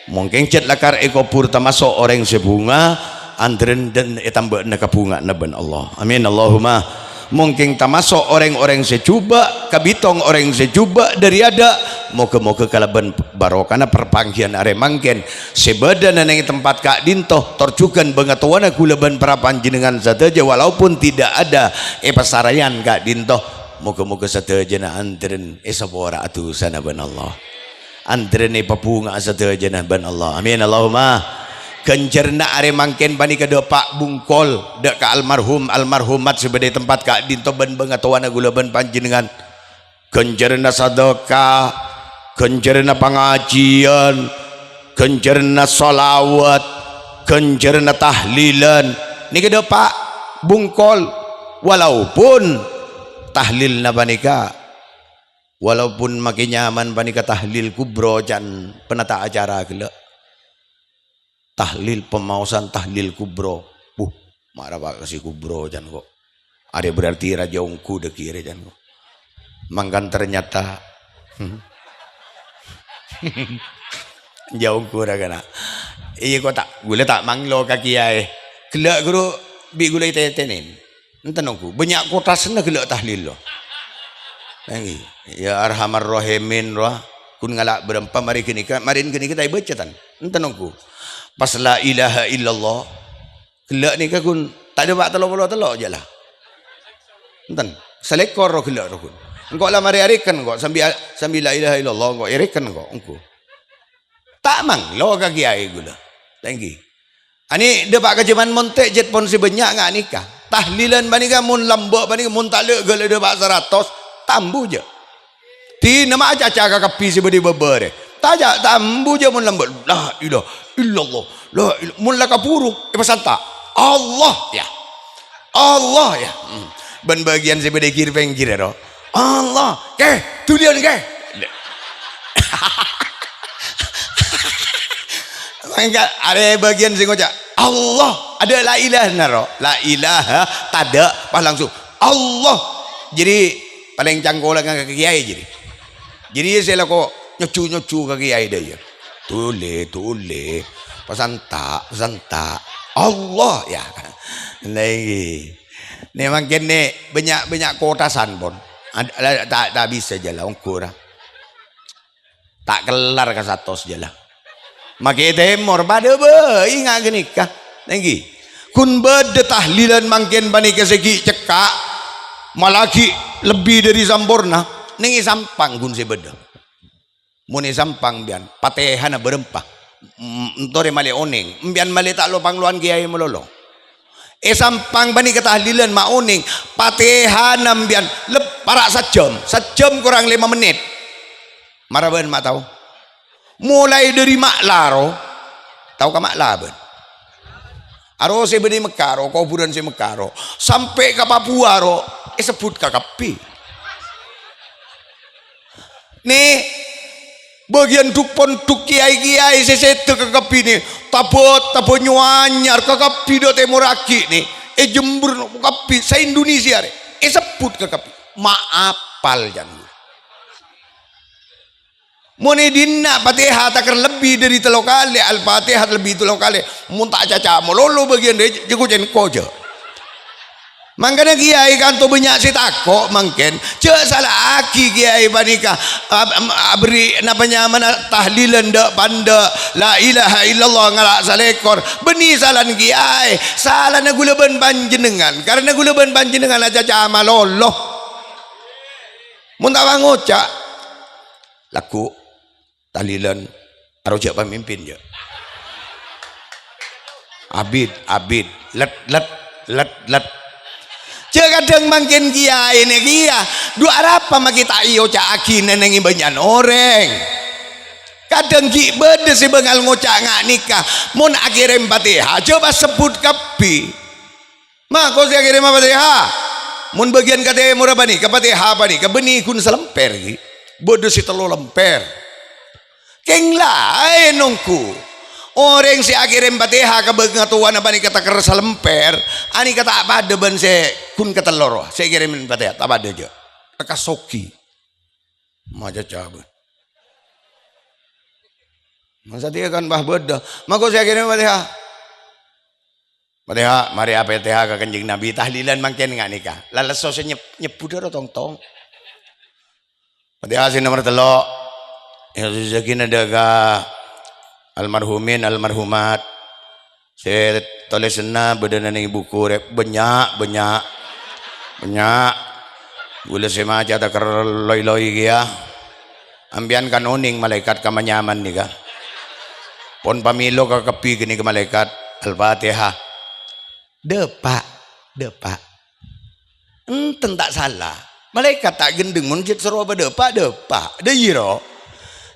Mongkèng cèt lakar èkobhur tamaso' orèng sè bhunga, antarèna ètambâ'âna kabhunga'anna bân Allah. Amin, Allahumma. Mongkèng tamaso' orèng-orèng sè jhubâ', kabitong orèng sè jhubâ' dâri adâ'. Moghâ-moghâ kalabân barokana parpangghiyân arè mangkèn sè bâdâna neng tempat ka'dinto, tor jhughân bângatowana kaulâ bân para panjhennengngan sadhâjâ, walaupun tidak ada è pasarèyan ka'dinto, moghâ-moghâ sadhâjâna antarèna èsapora'a dhusana bân Allah. Anḍrèna èpabhunga'a sadhâjâna bân Allah. Amin. Allahumma. Ghânjhârânna arè mangkèn panèka ḍâpa' bungkol ḍâ' ka almarhum, almarhumat sè bâḍâ è tempat ka'ḍinto bân bângatowana ghulâ bân panjhennengngan. Ghânjhârânna sadhâka, ghânjhârânna pangajiyân, ghânjhârânna shalawat, ghânjhârânna tahlilan. Nèka ḍâpa' bungkol. Walaupun tahlilna panèka, walaupun makè nyaman panèka tahlil kubro can penata acara ghellâ'. Tahlil pemaosan, tahlil kubro. Buh, mara pa' ka sè kubro can ko'. Arè berarti rajâ ongghu ḍâgghi' arè can ko'. Mangkana ternyata jhâ' ongghu ra kana'. Iyâ ko' ta', ghulâ ta' manglo ka kèyaè. Ghellâ' ghuru bi' ghulâ ètètènè. Enten ongghu, bânnya' kotasna ghellâ' tahlil lo. Èngghi. Ya Arhamar Rahimin rowa, ghun ngala' bârâmpa marè ghânèka, marèn ghânèka ta' èbâca tan. Enten ongghu. Pas la ilaha illallah, ghellâ' nèka ghun ta' ḍâpa' tello polo tello' jhâ' la. Enten, salèkor ro ghellâ' ro ghun. Engko' la marè arèken ko', sambi, sambi la ilaha illallah engko' èrèken ko', ongghu. Ta' manglo ka kèyaè ghulâ. Tèngghi. Anè ḍâpa' ka jhâman montè' jhât pon sè bânnya' nga' nèka. Tahlilan panèka mon lambâ' panèka mon talè' ghellâ' ḍâpa' saratos, tambu jhâ'. Ḍina ma' acaca ka kabbhi sè bâḍâ è bâbâ rè. Tajhâ' tambu jhâ' mon lambâ'. La ilaha illallah. La ila-, mon la kabhuru, èpasanta'. Allah, ya. Allah, ya. Hmm. Bân bâgiyân sè bâḍâ è ghir-pèngghir ro. Allah, kè, dhuliyân kè. Mangka arè bâgiyân sè ngoca', Allah, aḍâ' la ilaha naro. La ilaha, taḍâ', pas langsung, Allah. Jadi, palèng cangkolang ka kèyaè jadi. Jadi, sè lako nyocu-nyocu ka kèyaè ḍâ' iyâ. Dhuli, dhuli. Pasanta', pasanta'. Allah, ya. Nah, ini. Nè mangkèn nè bânnya', bânnya' kotasan pon. Ad-, la, ta', ta' bisa jhâ' la ongghu ra. Ta' kellar ka satos jhâ' la. Makè tèmor paḍâ bhâi nga' ghânèka. Nèngghi. Ghun bâḍâ tahlilan mangkèn panèka sè ghi' cekka', malaghi lebbi ḍâri samporna. Nèng è Sampang ghun sè bâḍâ. Mon è Sampang, mpèyan, patèhana bârâmpa. Mm, ènto rè malè onèng. Mpèyan malè ta' lo-panglowan kèyaè malolo. È Sampang panèka tahlilan ma' onèng. Patèhana mpèyan lep-, para' sajhâm. Sajhâm korang lèma mennit. Mara bâ'na ma' tao. Molaè ḍâri Ma'la ro. Tao ka Ma'la bâ'na? Aro sè bâḍâ è Mekka ro, kobhurân sè Mekka ro. Sampè' ka Papua ro, èsebbhut kakabbhi. Nè, bâgiyân ḍuk-ponḍuk kèyaè-kèyaè sè sèdhâ kakabbhi nè, tabâ-tabâ nyowa anyar kakabbhi ḍâ' tèmor aghi' nè, è Jember kabbhi, sa-Indonesia rè, èsebbhut kakabbhi. Ma' apal, can. Mon è ḍinna' Fatihah takèr lebbi ḍâri tello kalè, Al-Fatihah lebbi tello kalè, mon ta' caca malolo bâgiyân rè, jhâ' kocèn kocè. Mangkana kèyaè kanto bânnya' sè tako' mangkèn. Jhâ' sala'aghi kèyaè panèka. Ab-, am-, aberri' napa nyamana tahlilan ḍâ' panḍâ'. La ilaha illallah ngala' salèkor. Bânnè salana kèyaè. Salana ghulâ bân panjhennengngan. Karna ghulâ bân panjhennengngan acaca malolo. Mon ta' pangoca'. Lagghu'. Tahlilan, aro jhâ' pamimpin, jhâ'. Abit, abit, let, let, let, let. Jhâ' kadhâng mangkèn kèyaè nè kèya, ḍu arapa makè ta' èoca'aghi nèngnèngè bânnya'an orèng. Kadhâng ghi' bâḍâ sè bângal ngoca' nga' nèka, mon akèrèm Fatihah, jhâ' pas sebbhut kabbhi. Mako sè akèrèm Fatihah. Mon bâgiyân ka tèmorra panèka, Fatihah panèka bânnè ghun salèmpèr, ghi. Bâḍâ sè tello lèmpèr. Kèng laèn ongghu. Orèng sè akèrèm Fatihah ka bângatowana panèka takèr salèmpèr, anèka ta' paḍâ bân sè ghun katello rowa, sè akèrèm Fatihah, ta' paḍâ, jhâ'. Lekas soghi. Maca cabâ. Masa dia kan bah bâḍâ. Mako sè akèrèm Fatihah. Fatihah, marè Fatihah ka Kanjeng Nabi, tahlilan mangkèn nga' nèka. La lesso sè nyeb-, nyebbhudhâ ro tong-tong. Fatihah sè nomer tello'. Yang sejagina ḍâ' ka almarhumin, almarhumat. Sè tolèsanna bâḍâna nèng buku rè, bânnya', bânnya'. Bânnya'. Ghulâ sè maca takèr loi-loi kèya. Sampèyan kan onèng malaèkat ka manyaman nèka. Pon pamèlo kakabbhi ghânèka malaèkat. Al-Fatihah. Dâpa', dâpa'. Enten ta' sala. Malaèkat ta' ghendheng mon cè' soro padâpa', dâpa'. Dâ' iyâ, ro.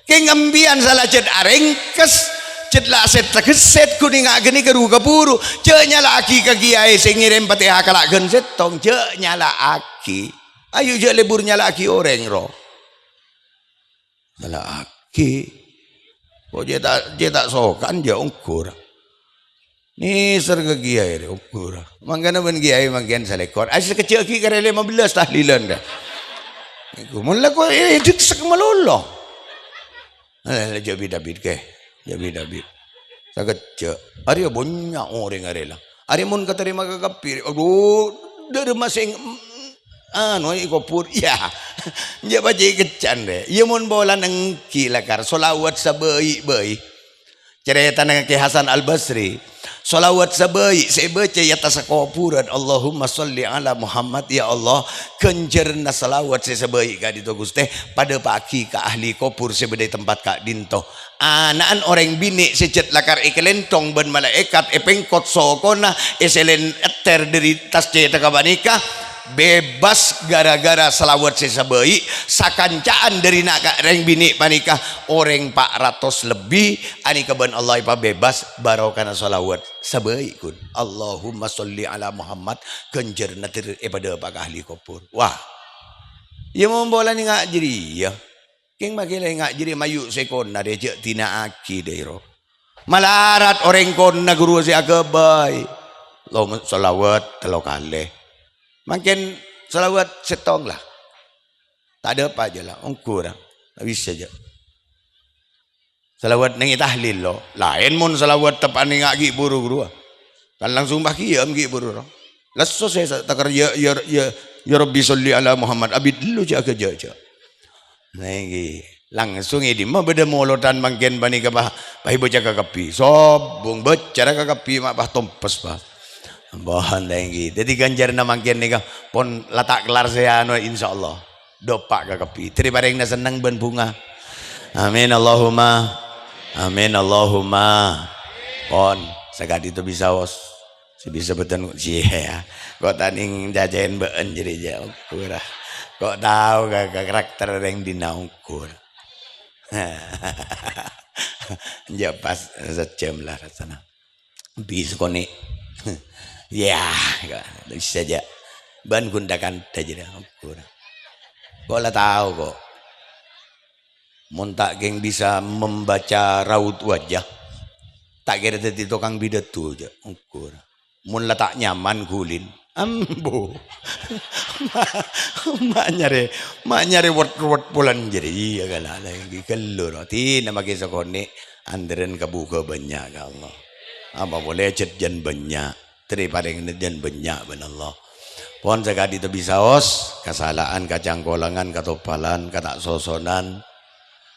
Kèng sampèyan sala cè' arèngkes, cè' la sèt-sèghèt ghun ènga' ghânèka ru kabhuru. Jhâ' nyala'aghi ka kiyaè sè ngèrèm Fatihah kala' ghân sèttong, jhâ' nyala'aghi. Ayo jhâ' lebur nyala'aghi orèng, ro. Nyala'aghi. Kok jhâ' ta', jhâ' ta' sokan jhâ' ongghu ra. Nèser ka kiyaè rè ongghu ra. Mangkana bân kiyaè mangkèn salèkor. Ayo sakejjhâ' ghi' karè lèma bellâs tahlilan dâ. Iku mon la kok, eh, dheksek malolo. Eh, jhâ' bit-abit kè. Jhâ' bit-abit. Sakejjhâ'. Arèya bânnya' orèng arè la. Arè mon katarèma kakabbhi, adhu, dârâmma sè ng-, anu, è kobhur. Iyâ. Jhâ' pajhât kejjhân, rè. Iyâ, mon polana ènggi lakar, sholawat sabâi'-bâi'. Carètana Kè Hasan Al-Basri, sholawat sabâi' sè èbâca è attas kobhurân, "Allahumma sholli ala Muhammad," ya Allah, ghânjhârânna sholawat sè sabâi' ka'dinto, Ghustè, padâpa'aghi ka ahli kobhur sè bâdâ è tempat ka'dinto. Ana'an orèng binè' sè jhât lakar èkalènthong bân malaèkat, èpèngkot sokona, èsèlèn èttèr dâri attas cèthagghâ panèka, bebas gara-gara shalawat sè sabâi', sakanca'an dâri na' ka-, rèng binè' panèka, orèng pa' ratos lebbi, anèka bân Allah èpabebas barokana shalawat sabâi', ghun. Allahumma sholli ala Muhammad, ghânjhârânna ter-, èpadâpa' ka ahli kobhur. Wah. Iyâ, mon polana ènga' jârèya. Kèng makè la ènga' jârèya mayu' sè kona rè jhâ' dina'aghi dâ' ro. Malarat orèng kona ghuru sè aghâbây. Lo-, shalawat tello kalè. Mangkèn shalawat sèttong la. Ta' dâpa' jhâ' la, ongghu ra. Ta' bisa jhâ'. Shalawat neng è tahlil lo. Laèn mon shalawat teppa'na ènga' ghi' buru ghuru. Kan langsung pagiyâm ghi' buru ro. Lesso sè sa-, takar, "Ya, ya, ya, ya Rabbi sholli ala Muhammad." Abit lu jhâ' aghâjâ', jhâ'. Nèngghi, langsung è dimma bâdâ molodhân mangkèn panèka, pa-, pahèbâ caka kabbhi. Sobung, bâcara ka kabbhi, ma' pas tompes, pas. Ampon, nèngghi. Dâddhi ghânjhârânna mangkèn nèka pon la ta' kellar sè anu, insyaallah. Dâpa' ka kabbhi. Terri parèngna senneng bân bhunga. Amin, Allahumma. Amin, Allahumma. Pon, saka'dinto bisaos. Sè bisa bhunten, iyâ. Kok ta' nèng cacèn bâ'en jârèya, jhâ' ongghu ra. Kok tao ka, ka karakter rèng dinna' ongghu ra. Jhâ' pas sajjhâm la rassana. Bisa konè'. Yâ, kok bisa jhâ'. Bân ghun tha-kantha jârèya ongghu ra. Kok la tao kok. Mon ta' kèng bisa membaca raut wajah, ta' kèra dâddhi tokang pidato, jhâ', ongghu ra. Mon la ta' nyaman ghulin, ambu. Ma', ma' nyarè, ma' nyarè wet-ruwet polana jârèya, iyâ, ghâllu, la, èngghi ghâllu, ro. Dina makè sakonè', anḍerrân kabhughâ bânnya' ka Allah. Apa polè jhât jân bânnya'. Terri parèngna jân bânnya' bân Allah. Pon saka'dinto bisaos, kasala'an, kacangkolangan, katoppalan, kata'sosonan,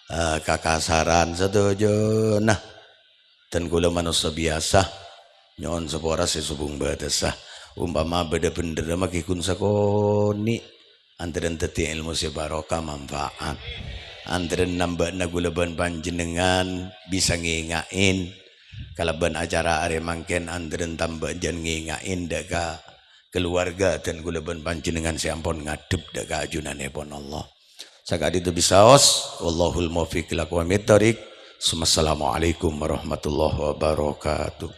eh, kakasaran sadhâjâna. Dân kaulâ manossa biyasa, nyo'on sapora sè sobung bâtessa. Ompama bâdâ bhendherra makè ghun sakonè'. Anḍerrân dâddhi èlmo sè barokah, manfaat. Anḍerrân nambâ'na kaulâ bân panjhennengngan bisa ngènga'è. Kalabân acara arè mangkèn anḍerrân tambâ jân ngènga'è dâ' ka kaluwarga dân kaulâ bân panjhennengngan sè ampon ngadhep dâ' ka ajunanèpon Allah. Saka'dinto bisaos, wallahul muwaffiq ila aqwamit thoriq. Assalamualaikum warahmatullahi wabarakatuh.